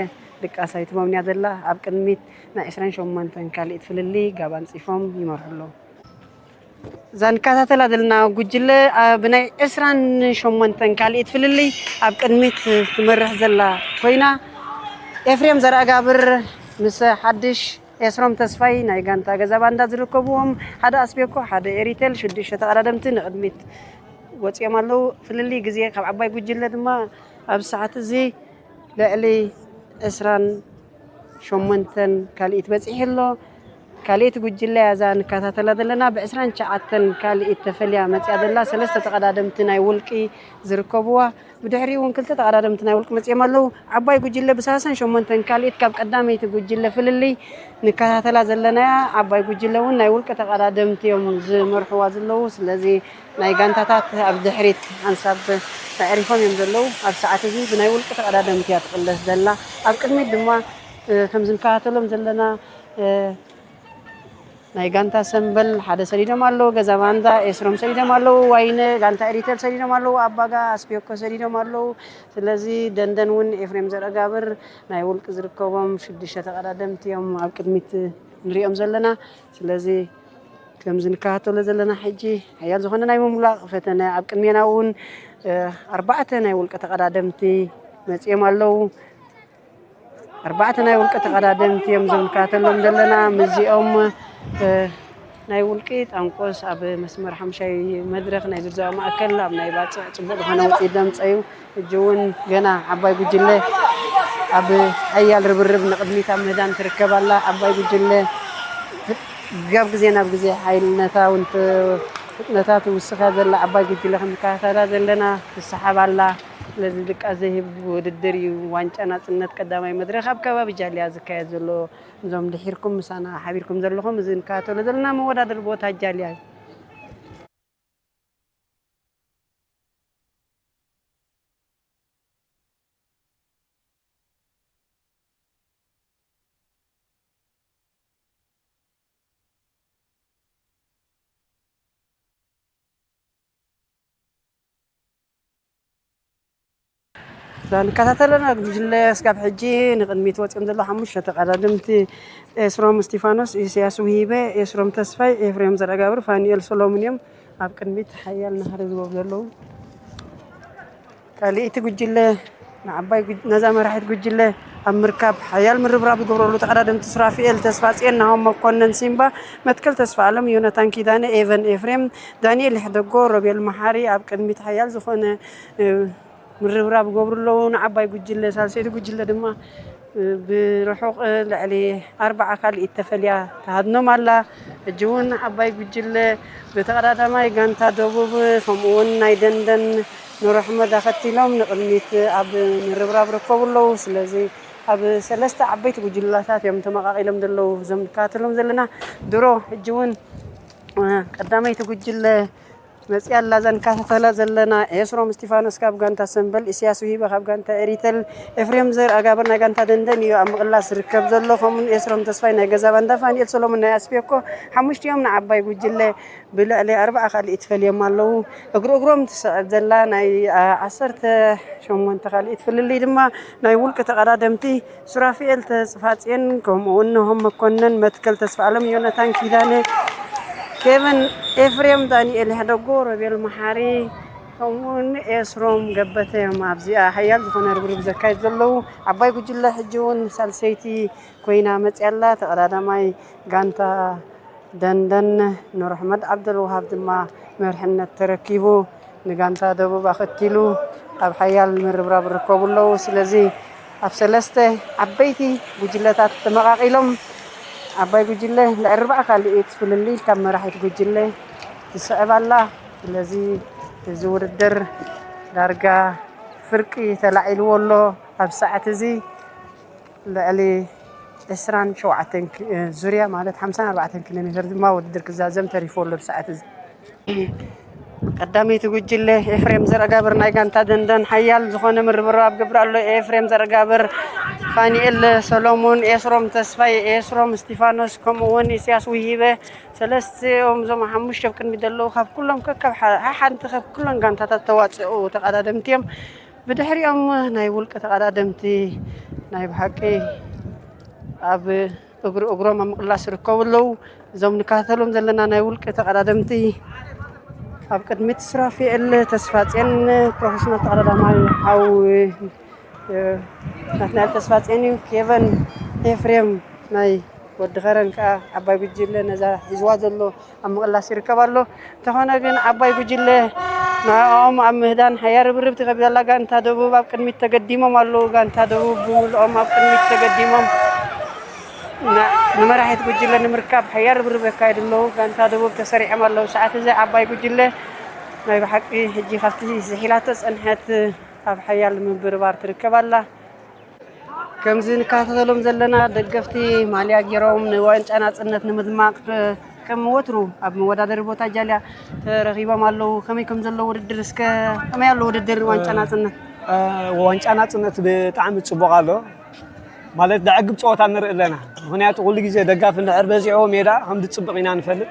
ድቃስ ኣይትቦምንያ ዘላ። ኣብ ቅድሚት ናይ ዕስራን ሸሞንተን ካልኢት ፍልልይ ጋብ ኣንጺፎም ይመርሑ ኣለዉ። እዛ ንከታተላ ዘለና ጉጅለ ኣብ ናይ ዕስራን ሸሞንተን ካልኢት ፍልልይ ኣብ ቅድሚት ትመርሕ ዘላ ኮይና፣ ኤፍሬም ዘርኣጋብር ምስ ሓድሽ ኤስሮም ተስፋይ ናይ ጋንታ ገዛ ባንዳ ዝርከብዎም፣ ሓደ ኣስቤኮ፣ ሓደ ኤሪቴል፣ ሽዱሽተ ተቐዳደምቲ ንቕድሚት ወፂኦም ኣለዉ። ፍልልይ ግዜ ካብ ዓባይ ጉጅለ ድማ ኣብዚ ሰዓት እዚ ልዕሊ ዕስራን ሸሞንተን ካልኢት በፂሑ ኣሎ። ካልኣይቲ ጉጅለ እያ እዛ ንከታተላ ዘለና። ብ29 ካልኣይቲ ተፈልያ መፅያ ዘላ። ሰለስተ ተቐዳደምቲ ናይ ውልቂ ዝርከብዋ። ብድሕሪኡ እውን ክልተ ተቐዳደምቲ ናይ ውልቂ መፅዮም ኣለዉ። ዓባይ ጉጅለ ብ38 ካልኣይቲ ካብ ቀዳመይቲ ጉጅለ ፍልልይ ንከታተላ ዘለናያ። ዓባይ ጉጅለ እውን ናይ ውልቂ ተቐዳደምቲ እዮም ዝመርሕዋ ዘለዉ። ስለዚ ናይ ጋንታታት ኣብ ድሕሪት ሓንሳብ ኣዕሪፎም እዮም ዘለዉ። ኣብ ሰዓት እዚ ብናይ ውልቂ ተቐዳደምቲ እያ ትቕለስ ዘላ። ኣብ ቅድሚት ድማ፣ እ፣ ከምዚ ንከታተሎም ዘለና፣ እ፣ ናይ ጋንታ ሰምበል ሓደ ሰዲዶም ኣለዉ። ገዛ ባንዳ ኤስሮም ሰዲዶም ኣለዉ። ዋይነ ጋንታ ኤሪተል ሰዲዶም ኣለዉ። ኣባጋ ኣስፔኮ ሰዲዶም ኣለዉ። ስለዚ ደንደን እውን ኤፍሬም ዘረጋብር ናይ ውልቂ ዝርከቦም ሽዱሽተ ተቐዳደምቲ እዮም ኣብ ቅድሚት ንሪኦም ዘለና። ስለዚ ከምዚ ንከታተሎ ዘለና ሕጂ ሓያል ዝኾነ ናይ ምምላቕ ፈተነ ኣብ ቅድሜና እውን፣ እ፣ ኣርባዕተ ናይ ውልቂ ተቐዳደምቲ መፂኦም ኣለዉ። ኣርባዕተ ናይ ውልቂ ተቐዳደምቲ እዮም እዞም ንከታተሎም ዘለና። ምስዚኦም፣ እ፣ ናይ ውልቂ ጣንቆስ ኣብ መስመር ሓሙሻይ መድረኽ ናይ ዝርዝባ ማእከል ኣብ ናይ ባፅዕ ፅቡቕ ዝኾነ ውፅኢት ዘምፀ እዩ። ሕጂ እውን ገና ዓባይ ጉጅለ ኣብ ሓያል ርብርብ ንቕድሚት ኣብ ምህዳን ትርከብ ኣላ። ዓባይ ጉጅለ ካብ ግዜ ናብ ግዜ ሓይልነታ እውን ት-፣ ፍጥነታ ትውስኻ ዘላ ዓባይ ጉጅለ ክንከታተላ ዘለና ትሰሓብ ኣላ። ስለዚ ድቃስ ዘይህብ ውድድር እዩ። ዋንጫ ናጽነት ቀዳማይ መድረኽ ኣብ ከባቢ ጃልያ ዝካየድ ዘሎ። እዞም ድሒርኩም ምሳና ሓቢርኩም ዘለኹም፣ እዚ ንከታተሎ ዘለና መወዳደሪ ቦታ ጃልያ እዩ። እዛ ንከታተለና ጉጅለ ስጋብ ሕጂ ንቕድሚት ወፂኦም ዘለዉ ሓሙሽተ ተቐዳደምቲ፣ ኤስሮም እስቲፋኖስ፣ ኢሳያስ ውሂበ፣ ኤስሮም ተስፋይ፣ ኤፍሬም ዘረጋብር፣ ፋኒኤል ሰሎሙን እዮም ኣብ ቅድሚት ሓያል ናህሪ ዝወጉ ዘለዉ። ካልኣይቲ ጉጅለ ንዓባይ ጉጅ-፣ ነዛ መራሒት ጉጅለ ኣብ ምርካብ ሓያል ምርብራብ ዝገብረሉ ተቐዳደምቲ ሱራፊኤል ተስፋጽዮን፣ ናሆም መኮነን፣ ሲምባ መትከል፣ ተስፋ ኣለም፣ ዮናታን ኪዳነ፣ ኤቨን ኤፍሬም፣ ዳንኤል ይሕደጎ፣ ሮቤል መሓሪ ኣብ ቅድሚት ሓያል ዝኾነ፣ እ፣ ምርብራብ ይገብሩ ኣለዉ። ንዓባይ ጉጅለ፣ ሳልሰይቲ ጉጅለ ድማ፣ እ፣ ብርሑቕ፣ እ፣ ልዕሊ ኣርባዓ ካልኢት ተፈልያ ትሃድኖም ኣላ። ሕጂ እውን ዓባይ ጉጅለ ብተቐዳዳማይ ጋንታ ደቡብ፣ ከምኡ እውን ናይ ደንደን ኑር ኣሕመድ ኣኸቲሎም ንቕድሚት ኣብ ምርብራብ ይርከቡ ኣለዉ። ስለዚ ኣብ ሰለስተ ዓበይቲ ጉጅለታት እዮም ተመቓቒሎም ዘለዉ፣ እዞም ንከታተሎም ዘለና። ድሮ ሕጂ እውን፣ እ፣ ቀዳመይቲ ጉጅለ መፅያ ኣላ። እዛ ንከታተላ ዘለና ኤስሮም እስቲፋኖስ ካብ ጋንታ ሰምበል፣ ኢሳያስ ውሂበ ካብ ጋንታ ኤሪተል፣ ኤፍሬም ዘርኣጋብር ናይ ጋንታ ደንደን እዩ ኣብ ምቕላስ ዝርከብ ዘሎ። ከምኡውን ኤስሮም ተስፋይ ናይ ገዛ ባንዳ፣ ፋኒኤል ሰሎሞን ናይ ኣስፔኮ፣ ሓሙሽቲኦም ንዓባይ ጉጅለ ብልዕሊ ኣርባዓ ካልኢት ፈልዮም ኣለዉ። እግሪ እግሮም ትስዕብ ዘላ ናይ፣ አ፣ ዓሰርተ ሸሞንተ ካልኢት ፍልልይ ድማ ናይ ውልቂ ተቐዳደምቲ ሱራፊኤል ተስፋጽዮን፣ ከምኡ እውን ናሆም መኮነን፣ መትከል ተስፋ ኣለም፣ ዮናታን ኪዳነ፣ ኬቨን ኤፍሬም፣ ዳንኤል ይሕደጎ፣ ሮቤል መሓሪ፣ ከምኡ እውን ኤስሮም ገበተ እዮም ኣብዚኣ ሓያል ዝኾነ ርብርብ ዘካየድ ዘለዉ። ዓባይ ጉጅለ ሕጂ እውን ሳልሰይቲ ኮይና መፅያ ኣላ። ተቐዳዳማይ ጋንታ ደንደን ኑር ኣሕመድ ዓብደልውሃብ ድማ መርሕነት ተረኪቡ ንጋንታ ደቡብ ኣኸቲሉ ኣብ ሓያል ምርብራብ ይርከቡ ኣለዉ። ስለዚ ኣብ ሰለስተ ዓበይቲ ጉጅለታት ተመቓቒሎም፣ ዓባይ ጉጅለ ልዕሊ ኣርባዓ ካልኢት ፍልልይ ካብ መራሒት ጉጅለ ትስዕብ ኣላ። ስለዚ እዚ ውድድር ዳርጋ ፍርቂ ተላዒልዎ ኣሎ። ኣብ ሰዓት እዚ ልዕሊ ዕስራን ሸውዓተን ኪ-፣ ዙርያ ማለት ሓምሳን ኣርባዕተን ኪሎ ሜትር ድማ ውድድር ክዛዘም ተሪፉ ኣሎ ብሰዓት እዚ። ቀዳመይቲ ጉጅለ ኤፍሬም ዘረጋብር ናይ ጋንታ ደንደን ሓያል ዝኾነ ምርብራብ ገብር ኣሎ። ኤፍሬም ዘረጋብር፣ ፋኒኤል ሰሎሙን፣ ኤስሮም ተስፋይ፣ ኤስሮም እስቲፋኖስ፣ ከምኡ እውን ኢሳያስ ውሂበ፣ ሰለስቲኦም እዞም ሓሙሽተ ኣብ ቅድሚት ዘለዉ ካብ ኩሎም ከካብ ሓ-፣ ሓሓንቲ ካብ ኩለን ጋንታታት ተዋፅኡ ተቐዳደምቲ እዮም። ብድሕሪኦም ናይ ውልቂ ተቐዳደምቲ ናይ ብሓቂ ኣብ እግሪ እግሮም ኣብ ምቕላስ ይርከቡ ኣለዉ። እዞም ንከታተሎም ዘለና ናይ ውልቂ ተቐዳደምቲ ኣብ ቅድሚት ሱራፊኤል ተስፋጽዮን ፕሮፌሽናል ተቐዳዳማይ ሓው፣ እ፣ ናትናኤል ተስፋጽዮን እዩ። ኬቨን ኤፍሬም ናይ ወዲ ኸረን ከኣ ዓባይ ጉጅለ ነዛ ሒዝዋ ዘሎ ኣብ ምቕላስ ይርከብ ኣሎ። እንተኾነ ግን ዓባይ ጉጅለ ንዕኦም ኣብ ምህዳን ሓያል ርብርብ ትገብር ዘላ ጋንታ ደቡብ ኣብ ቅድሚት ተገዲሞም ኣለዉ። ጋንታ ደቡብ ብምልኦም ኣብ ቅድሚት ተገዲሞም ን-፣ ንመራሒት ጉጅለ ንምርካብ ሓያል ርብርብ የካይዱ ኣለዉ። ጋንታ ደቡብ ተሰሪዖም ኣለዉ። ሰዓት እዚ ዓባይ ጉጅለ ናይ ብሓቂ ሕጂ ካብቲ ዝሒላቶ ጸንሐት ኣብ ሓያል ምብርባር ትርከብ ኣላ። ከምዚ ንከታተሎም ዘለና ደገፍቲ ማልያ ገይሮም ንዋንጫ ናጽነት ንምድማቕ ከም ወትሩ ኣብ መወዳደሪ ቦታ ጃልያ ተረኺቦም ኣለዉ። ከመይ ከም ዘሎ ውድድር እስከ ከመይ ኣሎ ውድድር ዋንጫ ናጽነት? እ፣ ዋንጫ ናጽነት ብጣዕሚ ጽቡቕ ኣሎ። ማለት ዘዕግብ ጸወታ ንርኢ ኣለና። ምኽንያቱ ኩሉ ግዜ ደጋፊ እንድሕር በዚሕዎ ሜዳ ከም ዝጽብቕ ኢና ንፈልጥ።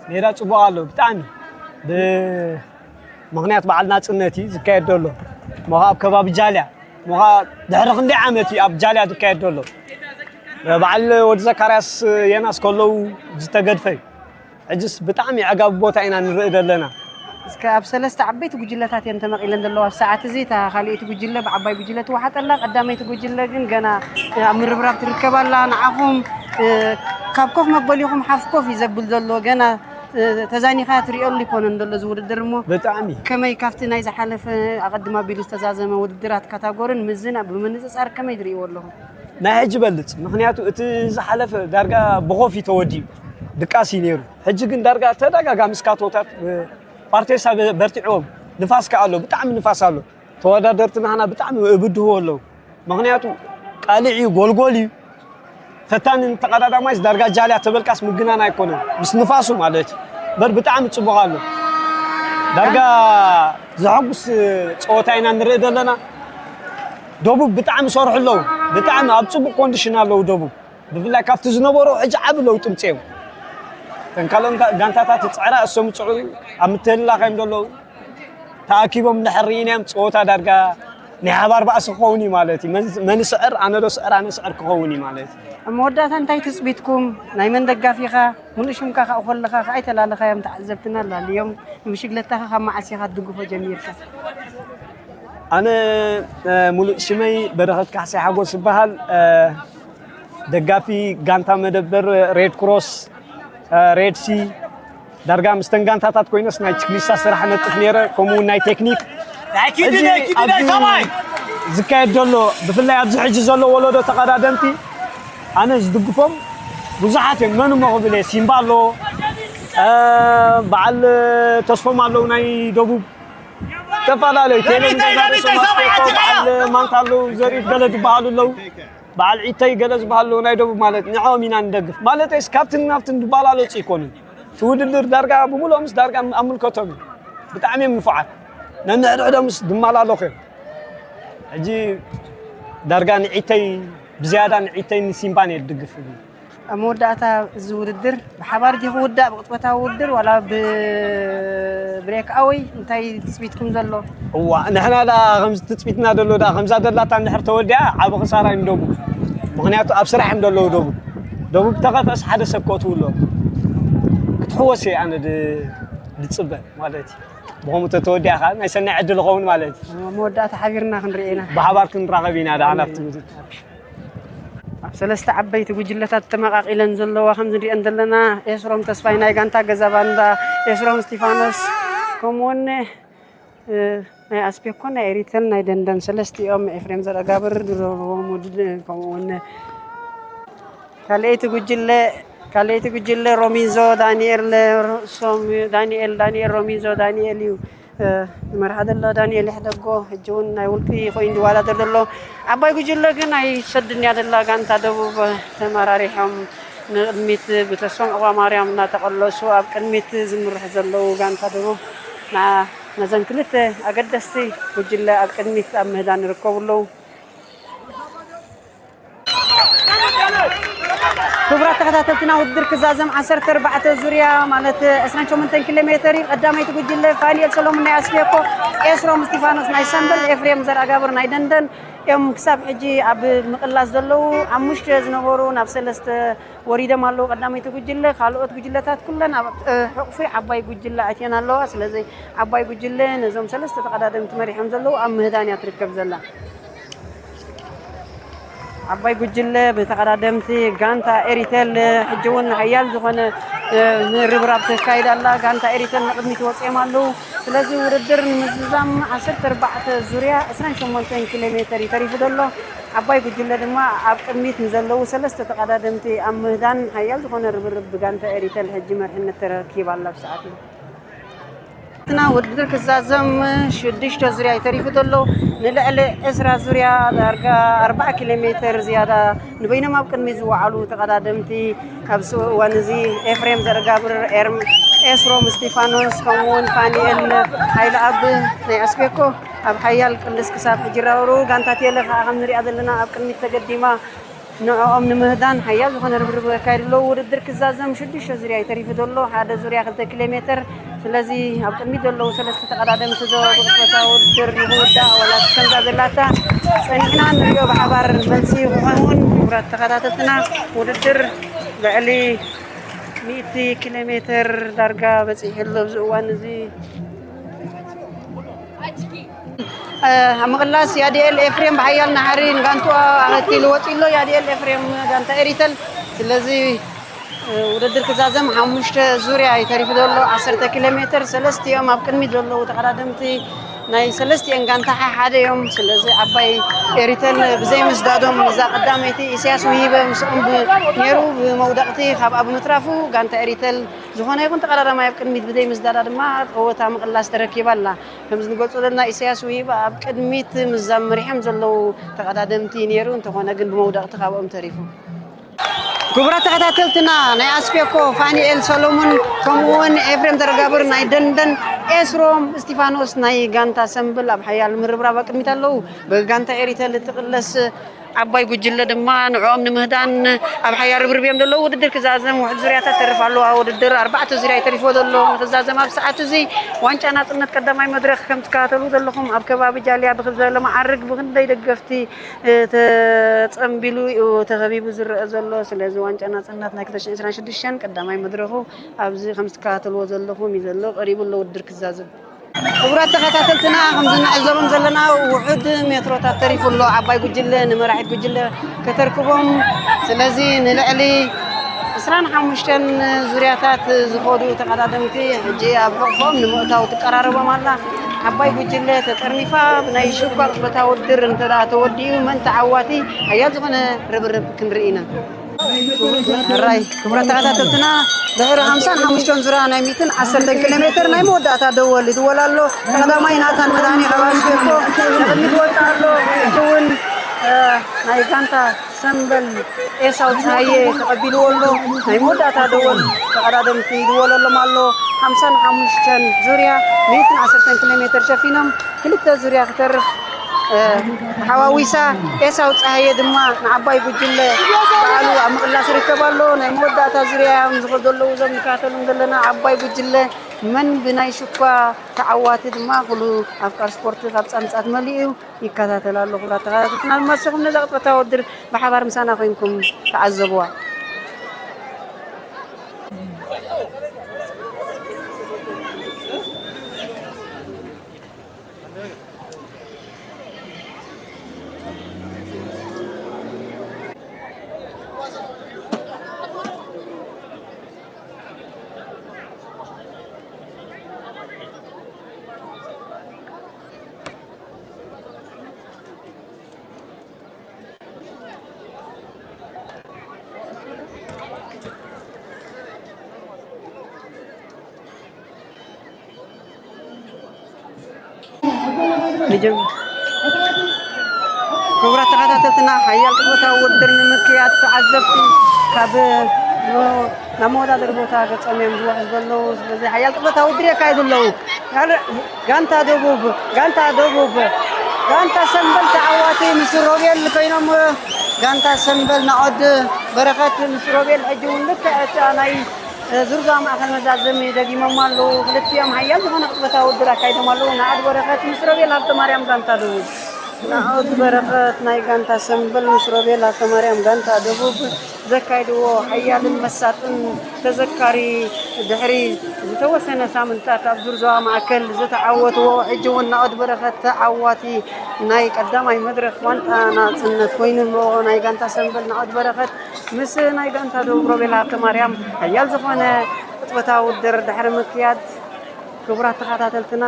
ሜዳ ጽቡቕ ኣሎ ብጣዕሚ። ብ-፣ ምኽንያት በዓል ናጽነት እዩ ዝካየድ ዘሎ። እሞ ኣብ ከባቢ ጃልያ፣ እሞ ድሕሪ ክንደይ ዓመት እዩ ኣብ ጃልያ ዝካየድ ዘሎ። በዓል ወዲ ዘካርያስ የናስ ከለዉ ዝተገድፈ እዩ። ሕጅስ ብጣዕሚ ኣዕጋቢ ቦታ ኢና ንርኢ ዘለና። እስከ ኣብ ሰለስተ ዓበይቲ ጉጅለታት እየን ተመቒለን ዘለዋ። ኣብ ሰዓት እዚ እታ ካልኣይቲ ጉጅለ ብዓባይ ጉጅለ ትወሓጥ ኣላ። ቀዳመይቲ ጉጅለ ግን ገና ኣብ ምርብራብ ትርከብ ኣላ። ንዓኹም፣ እ፣ ካብ ኮፍ መበሊኹም ሓፍ ኮፍ እዩ ዘብል ዘሎ። ገና፣ እ፣ ተዛኒኻ ትሪኦሉ ይኮነን ዘሎ እዚ ውድድር እሞ ብጣዕሚ። ከመይ ካብቲ ናይ ዝሓለፈ ኣቐድም ኣቢሉ ዝተዛዘመ ውድድራት ካታጎርን ምዝና ብምንጽጻር ከመይ ትርእይዎ ኣለኹም? ናይ ሕጂ ይበልጽ። ምኽንያቱ እቲ ዝሓለፈ ዳርጋ ብኾፍ እዩ ተወዲኡ። ድቃስ እዩ ነይሩ። ሕጂ ግን ዳርጋ ተደጋጋሚ ስካቶታት፣ እ፣ ፓርቴሳ በ-፣ በርቲዕዎም። ንፋስ ከኣ ኣሎ፣ ብጣዕሚ ንፋስ ኣሎ። ተወዳደርቲ ናህና ብጣዕሚ እብድህዎ ኣለዉ። ምኽንያቱ ቃልዕ እዩ፣ ጎልጎል እዩ። ፈታኒ ተቐዳዳማይስ ዳርጋ ጃልያ ተበልካስ ምግናን ኣይኮነን። ምስ ንፋሱ ማለት እዩ። በር ብጣዕሚ ጽቡቕ ኣሎ። ዳርጋ ዘሐጉስ ጸወታ ኢና ንርኢ ዘለና። ደቡብ ብጣዕሚ ይሰርሑ ኣለዉ። ብጣዕሚ ኣብ ጽቡቕ ኮንዲሽን ኣለዉ ደቡብ። ብፍላይ ካብቲ ዝነበሩ ሕጂ ዓቢ ለውጢ ምጽኦም። እተን ካልኦን ጋ-፣ ጋንታታት ዝጽዕራ እሶም ዝጽዕሩ ኣብ ምትህልላኽ እዮም ዘለዉ። ተኣኪቦም እንድሕር ርኢናዮም ጸወታ ዳርጋ ናይ ሓባር ባእሲ ክኸውን እዩ ማለት እዩ። መን፣ መን ይስዕር፣ ኣነ ዶ ስዕር፣ ኣነ ስዕር ክኸውን እዩ ማለት እዩ። ኣብ መወዳእታ እንታይ ትጽቢትኩም? ናይ መን ደጋፊኻ? ምሉእ ሽምካ ከኣ ኮለኻ ከኣ ኣይተላለኻዮም ተዓዘብትና ኣላልዮም። ንብሽግለታኻ ካብ መዓስ ኢኻ ትድግፎ ጀሚርካ? ኣነ፣ እ፣ ሙሉእ ሽመይ በረኸት ካሕሳይ ሓጎስ ይበሃል። እ፣ ደጋፊ ጋንታ መደበር ሬድ ክሮስ፣ እ፣ ሬድ ሲ፣ ዳርጋ ምስተን ጋንታታት ኮይነስ ናይ ችክሊስታ ስራሕ ነጥፍ ነይረ፣ ከምኡ እውን ናይ ቴክኒክ። ናይ ኪዱ፣ ሕጂ ናይ ኪዱ፣ ናይ ኣብዚ ሰማይ! ዝካየድ ዘሎ፣ ብፍላይ ኣብዚ ሕጂ ዘሎ ወለዶ ተቐዳደምቲ፣ ኣነ ዝድግፎም ብዙሓት እዮም። መን እሞ ክብል እየ፣ ሲምባ ኣሎ፣ እ፣ በዓል ተስፎም ኣለዉ ናይ ደቡብ፣ ዝተፈላለዩ ቴሌ ንገዛ ርእሶም ኣስቴኮ፣ በዓል ማንታ ኣለዉ፣ ዘሪፍ ገለ ዝበሃሉ ኣለዉ። በዓል ዒተይ ገለ ዝበሃሉ ናይ ደቡብ ማለት ንዕኦም ኢና ንደግፍ። ማለተይስ ካብትን ናብትን ዝባላለጹ ኣይኮኑን። እቲ ውድድር ዳርጋ ብምሉኦም ምስ ዳርጋ ኣብ ምልከቶም እዩ። ብጣዕሚ እዮም ንፉዓት። ነንሕድሕዶምስ ዝመላለኹ እዮም። ሕጂ ዳርጋ ንዒተይ፣ ብዝያዳ ንዒተይ ንሲምባን እየ ዝድግፍ። ኣብ መወዳእታ እዚ ውድድር ብሓባር ድዩ ክውዳእ ብቕጽበታዊ ውድድር ዋላ ብብሬክ ኣወይ እንታይ ትጽቢትኩም ዘሎ? እዋ፣ ንሕና ደኣ ከምዚ ትጽቢትና ዘሎ ደኣ ከምዛ ደላታ እንድሕር ተወዲኣ ዓቢ ክሳራ እዩ ንደቡብ። ምኽንያቱ ኣብ ስራሕ እዮም ዘለዉ ደቡብ። ደቡብ ተኸፈስ ሓደ ሰብ ከእትዉ ኣሎ። ክትሕወስ እየ ኣነ ድ-፣ ድጽበ ማለት እዩ። ብኸምኡ ተተወዲኣ ኸኣ ናይ ሰናይ ዕድል ይኸውን ማለት እዩ። ኣብ መወዳእታ ሓቢርና ክንርኢ ኢና። ብሓባር ክንራኸብ ኢና ደኣ ናብቲ ውድድር። ኣብ ሰለስተ ዓበይቲ ጉጅለታት ተመቓቒለን ዘለዋ ከም ዝሪአን ዘለና ኤስሮም ተስፋይ ናይ ጋንታ ገዛ ባንዳ፣ ኤስሮም እስቲፋኖስ ከምኡውን፣ እ፣ ናይ ኣስፔኮ ናይ ኤሪተል ናይ ደንደን ሰለስቲኦም ኤፍሬም ዘረጋብር ድሮ ውድድ ከምኡውን ካልኣይቲ ጉጅለ ካልኣይቲ ጉጅለ ሮሚዞ ዳንኤል ሶም ዳንኤል ዳንኤል ሮሚዞ ዳንኤል እዩ። እ፣ ዝመርሓ ዘሎ ዳንኤል ይሕደጎ፣ ሕጂ እውን ናይ ውልቂ ኮይኑ ዝወዳደር ዘሎ። ዓባይ ጉጅለ ግን ኣይሰድን እያ ዘላ። ጋንታ ደቡብ ተመራሪሖም ንቕድሚት ብተስፎም ዕቑባማርያም እናተቐለሱ ኣብ ቅድሚት ዝምርሑ ዘለዉ ጋንታ ደቡብ ንዓ ነዘን ክልተ ኣገደስቲ ጉጅለ ኣብ ቅድሚት ኣብ ምህዳን ይርከቡ ኣለዉ። ክቡራት ተኸታተልትና፣ ውድድር ክዛዘም ዓሰርተ ኣርባዕተ ዙርያ ማለት ዕስራን ሸሞንተን ኪሎ ሜተር እዩ። ቀዳመይቲ ጉጅለ ፋኒኤል ሰሎሞን ናይ ኣስቤኮ፣ ኤስሮም እስቲፋኖስ ናይ ሰምበል፣ ኤፍሬም ዘርኣጋብር ናይ ደንደን እዮም ክሳብ ሕጂ ኣብ ምቕላስ ዘለዉ። ሓሙሽተ ዝነበሩ ናብ ሰለስተ ወሪዶም ኣለዉ። ቀዳመይቲ ጉጅለ፣ ካልኦት ጉጅለታት ኩለን ኣብ፣ እ፣ ሕቑፊ ዓባይ ጉጅለ ኣትየን ኣለዋ። ስለዚ ዓባይ ጉጅለ ነዞም ሰለስተ ተቐዳደምቲ መሪሖም ዘለዉ ኣብ ምህዳን እያ ትርከብ ዘላ። ዓባይ ጉጅለ ብተቐዳደምቲ ጋንታ ኤሪተል ሕጂ እውን ሓያል ዝኾነ፣ እ፣ ምርብራብ ተካይድ ኣላ። ጋንታ ኤሪተል ንቕድሚት ወፂኦም ኣለዉ። ስለዚ ውድድር ንምዝዛም ዓሰርተ ኣርባዕተ ዙርያ ዕስራን ሸሞንተን ኪሎ ሜተር እዩ ተሪፉ ዘሎ። ዓባይ ጉጅለ ድማ ኣብ ቅድሚት ንዘለዉ ሰለስተ ተቐዳደምቲ ኣብ ምህዳን ሓያል ዝኾነ ርብርብ ብጋንታ ኤሪተል ሕጂ መርሕነት ተረኪባ ኣላ። ብሰዓት ናትና ውድድር ክዛዘም ሽዱሽተ ዙርያ እዩ ተሪፉ ዘሎ። ንልዕሊ ዕስራ ዙርያ ዳርጋ ኣርባዓ ኪሎ ሜትር ዝያዳ ንበይኖም ኣብ ቅድሚት ዝወዓሉ ተቐዳደምቲ ኣብዚ እዋን እዚ ኤፍሬም ዘርጋብር፣ ኤርም ኤስሮም እስቲፋኖስ፣ ከምኡውን ፋኒኤል ሃይለኣብ ናይ ኣስቤኮ ኣብ ሓያል ቅልስ ክሳብ ሕጂ ይራወሩ። ጋንታ ቴለ ከዓ ከም ንሪኣ ዘለና ኣብ ቅድሚት ተገዲማ ንዕኦም ንምህዳን ሓያል ዝኾነ ርብርብ የካይዱ ኣለዉ። ውድድር ክዛዘም ሽዱሽተ ዙርያ እዩ ተሪፉ ዘሎ፣ ሓደ ዙርያ ክልተ ኪሎ ሜትር። ስለዚ ኣብ ቅድሚት ዘለዉ ሰለስተ ተቐዳደምቲ ዶ ብቕጽበታዊ ውድድር ንኽውዳእ ዋላ ከምዛ ዘላታ ጸኒሕና ንሪኦ ብሓባር መልሲ ክኸውን። ክቡራት ተኸታተልትና፣ ውድድር ልዕሊ ሚእቲ ኪሎ ሜትር ዳርጋ በጺሑ ኣሎ ኣብዚ እዋን እዚ። ኣብ ምቕላስ ያዲኤል ኤፍሬም ብሓያል ናሕሪ ንጋንትኡ ኣኸቲሉ ወፂኡ ኣሎ። ያዲኤል ኤፍሬም ጋንታ ኤሪተል። ስለዚ ውድድር ክዛዘም ሓሙሽተ ዙርያ እዩ ተሪፉ ዘሎ፣ ዓሰርተ ኪሎ ሜትር። ሰለስቲኦም ኣብ ቅድሚት ዘለዉ ተቐዳደምቲ ናይ ሰለስቲኤን ጋንታ ሓደ እዮም። ስለዚ ዓባይ ኤሪተል ብዘይ ምስዳዶም እዛ ቀዳመይቲ ኢሳያስ ውሂበ ምስኦም ብ-፣ ነይሩ ብመውደቕቲ ካብኣ ብምትራፉ ጋንታ ኤሪተል ዝኾነ ይኹን ተቐዳዳማይ ኣብ ቅድሚት ብዘይ ምስዳዳ ድማ ጸወታ ምቕላስ ተረኪባ ኣላ። ከምዚ ንገልጾ ዘለና ኢሳያስ ውሂበ ኣብ ቅድሚት ምስዛ መሪሖም ዘለዉ ተቐዳደምቲ ነይሩ፣ እንተኾነ ግን ብመውደቕቲ ካብኦም ተሪፉ። ክቡራት ተኸታተልትና፣ ናይ ኣስፔኮ ፋኒኤል ሰሎሞን ከምኡ እውን ኤፍሬም ተረጋብር ናይ ደንደን፣ ኤስሮም እስቲፋኖስ ናይ ጋንታ ሰምብል ኣብ ሓያል ምርብራብ ኣብ ቅድሚት ኣለዉ። ብጋንታ ኤሪተል እትቕለስ ዓባይ ጉጅለ ድማ ንዕኦም ንምህዳን ኣብ ሓያል ርብርብ እዮም ዘለዉ። ውድድር ክዛዘም ውሑድ ዙርያታት ተርፍ ኣለዋ። ውድድር ኣርባዕተ ዙርያ እዩ ተሪፎ ዘሎ ንክዛዘም። ኣብ ሰዓት እዚ ዋንጫ ናጽነት ቀዳማይ መድረኽ ከም ትከታተሉ ዘለኹም ኣብ ከባቢ ጃልያ ብክብ ዝበለ መዓርግ ብክንደይ ደገፍቲ ተጸምቢሉ እዩ ተኸቢቡ ዝረአ ዘሎ። ስለዚ ዋንጫ ናጽነት ናይ ክልተ ሽሕን ዕስራን ሽዱሽተን ቀዳማይ መድረኹ ኣብዚ ከም ትከታተልዎ ዘለኹም እዩ ዘሎ። ቀሪቡ ኣሎ ውድድር ክዛዘም። ክቡራት ተኸታተልትና፣ ከምዚ ንዕዘቦም ዘለና ውሑድ ሜትሮታት ተሪፉ ኣሎ ዓባይ ጉጅለ ንመራሒት ጉጅለ ከተርክቦም። ስለዚ ንልዕሊ ዕስራን ሓሙሽተን ዙርያታት ዝኸዱ ተቐዳደምቲ ሕጂ ኣብ ሕቑፎም ንምእታው ትቀራረቦም ኣላ። ዓባይ ጉጅለ ተጠርኒፋ ብናይ ሽኳ ቅጽበታዊ ውድድር እንተ ደኣ ተወዲኡ መን ተዓዋቲ ሓያል ዝኾነ ርብርብ ክንርኢ ኢና። ሕራይ ክቡራት ተኸታተልትና፣ ድሕሪ ሓምሳን ሓሙሽተን ዙርያ ናይ ሚእትን ዓሰርተን ኪሎ ሜትር ናይ መወዳእታ ደወል ይድወል ኣሎ። ቀዳማይ ናታን መድሃኔ ካብ ኣስቤኮ ንቕድሚት ይወጽእ ኣሎ። እቲ እውን፣ እ፣ ናይ ጋንታ ሰምበል ኤሳው ጸሃየ ተቐቢልዎ ኣሎ። ናይ መወዳእታ ደወል ተቐዳደምቲ ይድወለሎም ኣሎ። ሓምሳን ሓሙሽተን ዙርያ ሚእትን ዓሰርተን ኪሎ ሜትር ሸፊኖም ክልተ ዙርያ ክተርፍ እ፣ ተሓዋዊሳ ኤሳው ጸሃየ ድማ ንዓባይ ጉጅለ በዓሉ ኣብ ምቕላስ ይርከብ ኣሎ። ናይ መወዳእታ ዙርያ እዮም ዝኸዱ ዘለዉ እዞም ንከታተሎም ዘለና። ዓባይ ጉጅለ መን ብናይ ሽኳ ተዓዋቲ ድማ ኩሉ ኣፍቃር ስፖርት ካብ ጻምጻት መሊኡ እዩ ይከታተል ኣሎ። ክቡራት ተኸታተልትና ድማ ንስኹም ነዛ ቅጽበታዊ ውድድር ብሓባር ምሳና ኮይንኩም ተዓዘብዋ። ንጀም-፣ ክቡራት ተኸታተልትና፣ ሓያል ቅጽበታዊ ውድድር ንምክያድ ተዓዘብቲ ካብ ናብ መወዳደሪ ቦታ ገጾም እዮም ዝውሕዙ ዘለዉ። ስለዚ ሓያል ቅጽበታዊ ውድድር የካይዱ ኣለዉ። ጋንታ ደቡብ፣ ጋንታ ደቡብ፣ ጋንታ ሰምበል ተዓዋቲ ምስ ሮቤል ኮይኖም፣ ጋንታ ሰምበል ናኦድ በረኸት ምስ ሮቤል ሕጂ እውን ልክዕ እታ ናይ ዙርጋ ማእከል መዛዘሚ ደጊሞም ኣለዉ። ክልቲኦም ሓያል ዝኾነ ቅጽበታዊ ውድድር ኣካይዶም ኣለዉ። ናኦድ በረኸት ምስ ሮቤል ሃብተማርያም ጋንታ ደቡብ። ናኦድ በረኸት ናይ ጋንታ ሰምበል ምስ ሮቤል ሃብተማርያም ጋንታ ደቡብ ዘካይድዎ ሓያልን መሳጥን ተዘካሪ ድሕሪ ዝተወሰነ ሳምንታት ኣብ ዙር ዞባ ማእከል ዝተዓወትዎ፣ ሕጂ እውን ናኦድ በረኸት ተዓዋቲ ናይ ቀዳማይ መድረኽ ዋንጫ ናጽነት ኮይኑ ኣሎ። ናይ ጋንታ ሰምበል ናኦድ በረኸት ምስ ናይ ጋንታ ደቡብ ሮቤል ሃብተማርያም ሓያል ዝኾነ ቅጽበታዊ ውድድር ድሕሪ ምክያድ፣ ክቡራት ተኸታተልትና፣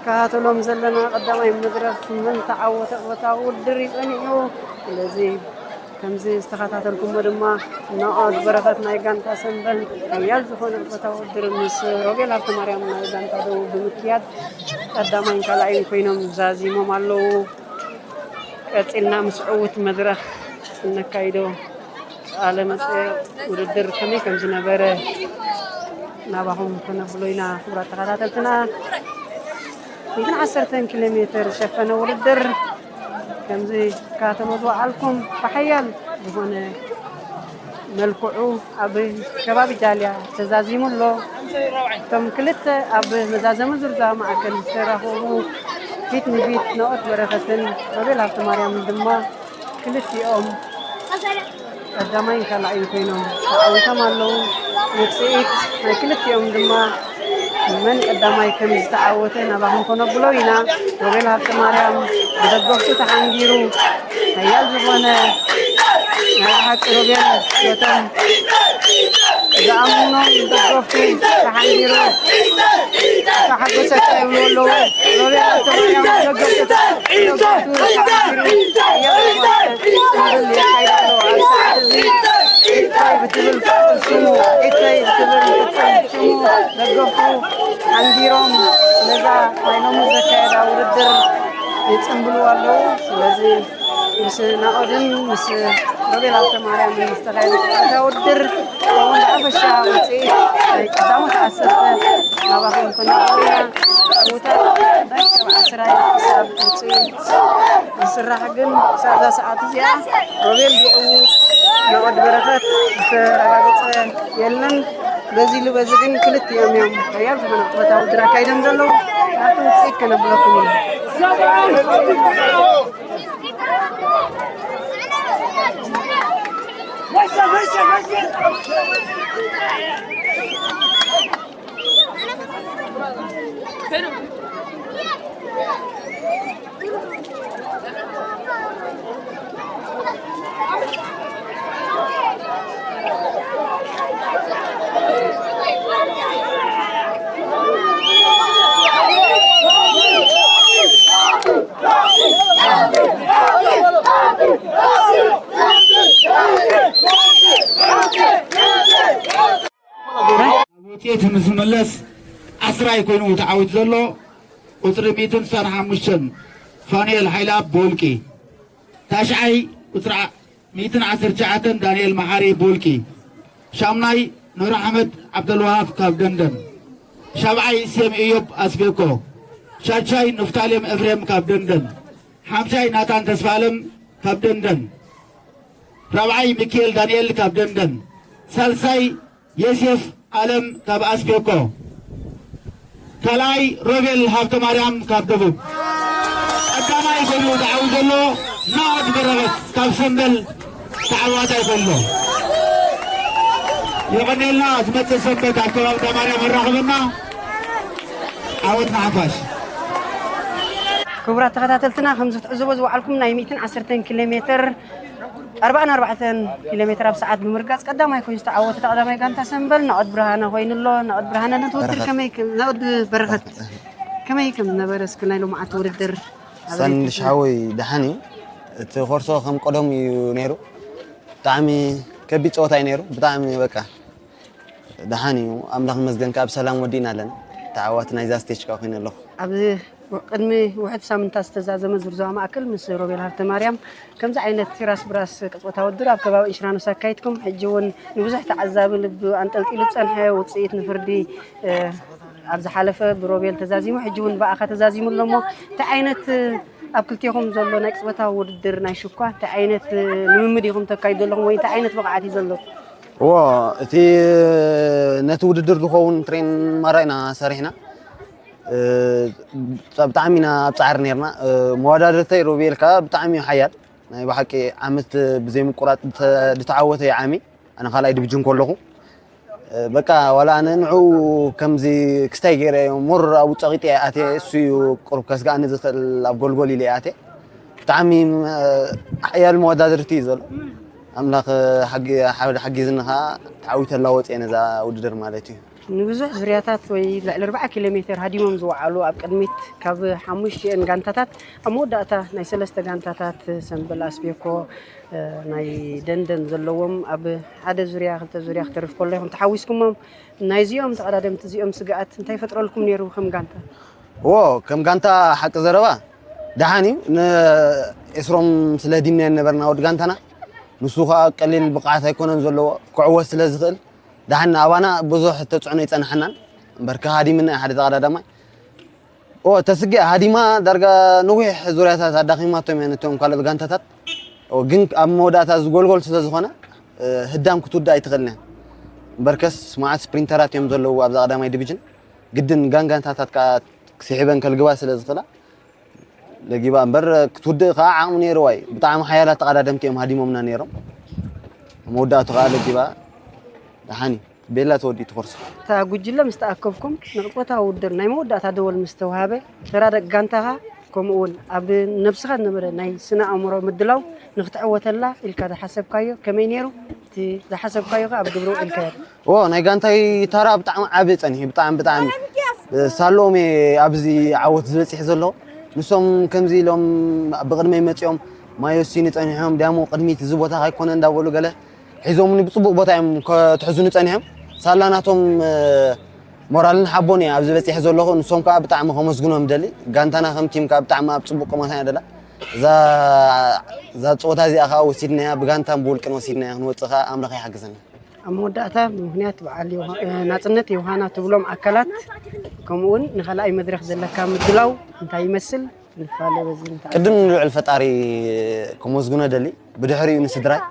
ከታተሎም ዘለና ቀዳማይ መድረኽ መን ተዓወተ ዕወታዊ ውድድር እዩ ጸኒሑ። ስለዚ ከምዚ ዝተኸታተልኩሞ ድማ ናኦድ በረኸት ናይ ጋንታ ሰምበል ሓያል ዝኾነ ዕወታዊ ውድድር ምስ ሮቤል ሃብተማርያም ናይ ጋንታ ደቡብ ብምክያድ ቀዳማይን ካልኣይን ኮይኖም ዛዚሞም ኣለዉ። ቀጺልና ምስ ዕዉት መድረኽ እነካይዶ ቃለ መጽ ውድድር ከመይ ከም ዝነበረ ናባኹም ከነብሎ ኢና። ክቡራት ተኸታተልትና ሚእትን ዓሰርተን ኪሎ ሜትር ዝሸፈነ ውድድር ከምዚ ትከታተልዎ ዝወዓልኩም ብሓያል ዝኾነ መልክዑ ኣብ ከባቢ ጃልያ ተዛዚሙ ኣሎ። እቶም ክልተ ኣብ መዛዘሚ ዙር ዞባ ማእከል ዝተራኸቡ ፊት ንፊት ናኦድ በረኸትን ሮቤል ሃብተማርያምን ድማ ክልቲኦም ቀዳማይን ካልኣይን ኮይኖም ተዓዊቶም ኣለዉ። ውፅኢት ናይ ክልቲኦም ድማ መን ቀዳማይ ከም ዝተዓወተ ናባኹም ከነብሎ ኢና። ሮቤል ሃብተማርያም ብደገፍቱ ተሓንጊሩ ሓያል ዝኾነ ናይ ብሓቂ ሮቤል ነቶም ዝኣምኖም ደገፍቱ ተሓንጊሩ ተሓጎሰካ ይብሉ ኣለዉ። ሮቤል ሃብተማርያም ደገፍቱ ተሓንጊሩ ሓያል ዝኾነ ጽምብል የካይድ ኣሎ። ኣብ ሰዓት እዚ ኢታይ ብትብል ቅጽል ሽሙ፣ ኢታይ ብትብል ቅጽል ሽሙ ደገፍቱ ሓንጊሮም ነዛ ናይ ሎሚ ዘካየዳ ውድድር ይጽምብሉ ኣለዉ። ስለዚ ምስ ናኦድን ምስ ሮቤል ሃብተማርያምን ዝተኻየደ ጸወታ ውድድር ከምኡ ንሓፈሻ ውጽኢት ናይ ቀዳሞት ዓሰርተ ናባኹም ከነቕርብ ኢና። ዕዉታት ናይ ካብ ዓስራይ ክሳብ ውጽኢት ዝስራሕ ግን ክሳብ እዛ ሰዓት እዚኣ ሮቤል ዲኡ ናኦድ በረኸት ዝተረጋገጸ የለን። በዚ ኢሉ በዚ ግን ክልቲኦም እዮም ሓያል ዝኾነ ጸወታ ውድድር ኣካይዶም ዘለዉ። ናብቲ ውጽኢት ከነብለኩም ኢና። ናብ ውፅኢት ምስ ዝምለስ ዓስራይ ኮይኑ ተዓዊቱ ዘሎ ቁፅሪ ሚእትን ዕስራን ሓሙሽተን ፋኑኤል ሓይለኣብ ብውልቂ፣ ታሽዓይ ቁፅሪ ሚእትን ዓሰርተ ትሽዓተን ዳንኤል መሓሪ ብውልቂ፣ ሻምናይ ኑር ኣሕመድ ዓብደልዋሃብ ካብ ደንደን፣ ሻብዓይ ሴም እዮብ ኣስቤኮ፣ ሻድሻይ ንፍታሌም ኤፍሬም ካብ ደንደን፣ ሓምሻይ ናታን ተስፋለም ካብ ደንደን፣ ራብዓይ ሚኪኤል ዳንኤል ካብ ደንደን፣ ሳልሳይ ዮሴፍ ኣለም ካብ ኣስቤኮ፣ ካልኣይ ሮቤል ሃብተማርያም ካብ ደቡብ፣ ቀዳማይ ኮይኑ ተዓዊቱ ዘሎ ናኦድ በረኸት ካብ ሰምበል ተዓዋታይ ኮይኑ ኣሎ። የቐኔልና። ዝመጽእ ሰንበት ኣብ ከባቢ እንዳማርያም ኣራኽበና። ዓወት ንሓፋሽ። ክቡራት ተኸታተልትና ከምዚ ክትዕዘቦ ዝወዓልኩም ናይ ሚእትን ዓሰርተን ኪሎ ሜትር ኣርባዓን ኣርባዕተን ኪሎ ሜትር ኣብ ሰዓት ብምርጋጽ ቀዳማይ ኮይኑ ዝተዓወተ ተቐዳማይ ጋንታ ሰምበል ናኦድ ብርሃነ ኮይኑ ኣሎ። ናኦድ ብርሃነ ነቲ ውድድር በረኸት። ከመይ ከም ናኦድ በረኸት ከመይ ከም ነበረ እስኪ ናይ ሎማዓንቲ ውድድር ኣበይ ሳንድሽ ሓወይ ደሓን እዩ። እቲ ኮርሶ ከም ቀደሙ እዩ ነይሩ። ብጣዕሚ ከቢድ ፀወታ እዩ ነይሩ። ብጣዕሚ በቃ ደሓን እዩ። ኣምላኽ ይመስገን ከኣ ብሰላም ወዲእና ኣለና። ተዓዋቲ ናይዛ ስቴጅ ከኣ ኮይነ ኣለኹ። ኣብ ቅድሚ ውሕድ ሳምንታት ዝተዛዘመ ዙር ዞባ ማእከል ምስ ሮቤል ሃብተማርያም ከምዚ ዓይነት ቲራስ ብራስ ቅጽበታዊ ውድድር ኣብ ከባቢ ኢንሹራንስ ኣካይድኩም። ሕጂ እውን ንብዙሕ ተዓዛቢ ልቢ ኣንጠልጢሉ ዝጸንሐ ውጽኢት ንፍርዲ፣ እ፣ ኣብ ዝሓለፈ ብሮቤል ተዛዚሙ፣ ሕጂ እውን ብኣኻ ተዛዚሙ ኣሎ እሞ፣ እንታይ ዓይነት፣ እ፣ ኣብ ክልቴኹም ዘሎ ናይ ቅጽበታዊ ውድድር ናይ ሽኳ እንታይ ዓይነት፣ እ፣ ልምምድ ኢኹም ተካይዱ ዘለኹም ወይ እንታይ ዓይነት ብቕዓት እዩ ዘሎ? እዎ፣ እቲ ነቲ ውድድር ዝኸውን ትሬን ማራ ኢና ሰሪሕና። እ፣ ብጣዕሚ ኢና ኣብ ጻዕሪ ነይርና። እ፣ መወዳድርተይ ሮቤል ከኣ ብጣዕሚ እዩ ሓያል። ናይ ብሓቂ ዓመት ብዘይምቁራጽ ዝተ-፣ ዝተዓወተ እዩ ዓሚ። ኣነ ካልኣይ ዲቪዥን ከለኹ። እ፣ በቃ ዋላ ኣነ ንዕኡ ከምዚ ክስታይ ገይረ እየ ሞር ኣብኡ ጸቒጠ እየ ኣትየ። እሱ እዩ ቁሩብ ከስግኣኒ ዝኽእል ኣብ ጎልጎል ኢለ እየ ኣትየ። ብጣዕሚ፣ እ፣ ሓያል መወዳድርቲ እዩ ዘሎ። ኣምላኽ ሓጊ-፣ ሓ-፣ ሓጊዝኒ ከኣ ተዓዊተ ላወጽ እየ ነዛ ውድድር ማለት እዩ። ንብዙሕ ዙርያታት ወይ ልዕሊ ኣርባዓ ኪሎ ሜትር ሃዲሞም ዝወዓሉ ኣብ ቅድሚት ካብ ሓሙሽቲኤን ጋንታታት ኣብ መወዳእታ ናይ ሰለስተ ጋንታታት ሰምበል ኣስቤኮ ናይ ደንደን ዘለዎም ኣብ ሓደ ዙርያ ክልተ ዙርያ ክተርፍ ከሎ ኢኹም ተሓዊስኩሞም። ናይዚኦም ተቐዳደምቲ እዚኦም ስግኣት እንታይ ፈጥረልኩም ነይሩ ከም ጋንታ? ዎ ከም ጋንታ ሓቂ ዘረባ ደሓን እዩ። ንኤስሮም ስለ ዲምናዮ ነበርና ወዲ ጋንታና። ንሱ ከዓ ቀሊል ብቕዓት ኣይኮነን ዘለዎ ክዕወት ስለ ዝኽእል ደሓን ኣባና ብዙሕ ተፅዕኖ ይፀንሐናን እምበር ከሃዲምና ሓደ ተቐዳዳማይ ኦ ተስጊ ሃዲማ ዳርጋ ነዊሕ ዙርያታት ኣዳኺማቶም እያ ነቶም ካልኦት ጋንታታት። ግን ኣብ መወዳእታ ዝጎልጎል ስለ ዝኾነ ህዳም ክትውዳእ ኣይትኽእልን እያ። እምበርከስ መዓት ስፕሪንተራት እዮም ዘለዉ ኣብዛ ቀዳማይ ዲቪዥን። ግድን ጋንጋንታታት ከዓ ክስሒበን ከልግባ ስለ ዝኽእላ ለጊባ እምበር ክትውድእ ከዓ ዓቕሚ ነይርዋ እዩ። ብጣዕሚ ሓያላት ተቐዳደምቲ እዮም ሃዲሞምና ነይሮም። መወዳእቱ ከዓ ለጊባ ደሓን እዩ። ቤላ ተወዲኡ ትኾርሶ። እታ ጉጅለ ምስ ተኣከብኩም ንቕጽበታዊ ውድድር ናይ መወዳእታ ደወል ምስ ተዋሃበ ተራ ደቂ ጋንታኻ ከምኡ እውን ኣብ ነብስኻ ዝነበረ ናይ ስነ ኣእምሮ ምድላው ንክትዕወተላ ኢልካ ዝሓሰብካዮ ከመይ ነይሩ? እቲ ዝሓሰብካዮ ከ ኣብ ግብሪ ውዒልካዮ? ኦ ናይ ጋንታይ ታራ ብጣዕሚ ዓቢ ጸኒሑ ብጣዕሚ ብጣዕሚ ሳሎም ኣብዚ ዓወት ዝበጽሕ ዘሎ ንሶም ከምዚ ኢሎም ብቅድመይ መጺኦም ማዮሲኒ ጸኒሖም ዲያሞ ቅድሚት እዚ ቦታ ካይኮነ እንዳበሉ ገለ ሒዞምኒ ብፅቡቅ ቦታ እዮም ክትሕዙኒ ፀኒሖም ሳላ ናቶም ሞራልን ሓቦን እየ ኣብዚ በፂሐ ዘለኹ ንሶም ከዓ ብጣዕሚ ከመስግኖም ደሊ ጋንታና ከም ቲም ከዓ ብጣዕሚ ኣብ ፅቡቅ ቁመታ እያ ደላ እዛ ፀወታ እዚኣ ከዓ ወሲድናያ ብጋንታን ብውልቅን ወሲድናያ ክንወፅእ ከዓ ኣምላኽ ይሓግዘና ኣብ መወዳእታ ብምክንያት በዓል ናፅነት ዮሃና ትብሎም ኣካላት ከምኡውን ንካልኣይ መድረክ ዘለካ ምድላው እንታይ ይመስል ንፋለ በዚ እንታይ ቅድም ንልዕል ፈጣሪ ከመስግኖ ደሊ ብድሕሪኡ ንስድራይ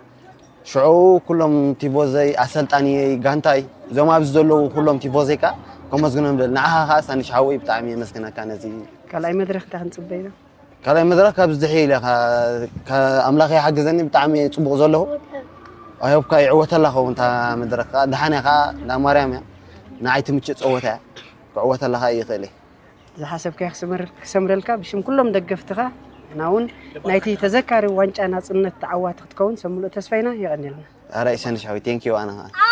ሽዑ ኩሎም ቲቦዘይ ኣሰልጣኒየይ ጋንታይ እዞም ኣብዚ ዘለዉ ኩሎም ቲቦዘይ ከዓ ከመስግኖም ደሊ ንዓኻ ከዓ ሳንሽ ሓወይ ብጣዕሚ የመስግነካ ነዚ ካልኣይ መድረክ እንታይ ክንፅበ ኢና ካልኣይ መድረክ ካብ ዝድሒ ኢለ ኣምላኽ ይሓግዘኒ ብጣዕሚ ፅቡቅ ዘለኹ ኣይሆብካ ይዕወተላ ኸውን እታ መድረክ ከዓ ደሓን እያ ከዓ እንዳ ማርያም እያ ንዓይ ትምችእ ፀወታ እያ ክዕወተላ ከዓ ይኽእል እየ ዝሓሰብካዮ ክስምር- ክሰምረልካ ብሽም ኩሎም ደገፍትኻ ንሕና እውን ናይቲ ተዘካሪ ዋንጫ ናፅነት ተዓዋቲ ክትከውን ሰብ ሙሉእ ተስፋ ኢና የቐንየልና ኣረ ኢሰንሻዊ ቴንኪዩ ኣነ ከዓ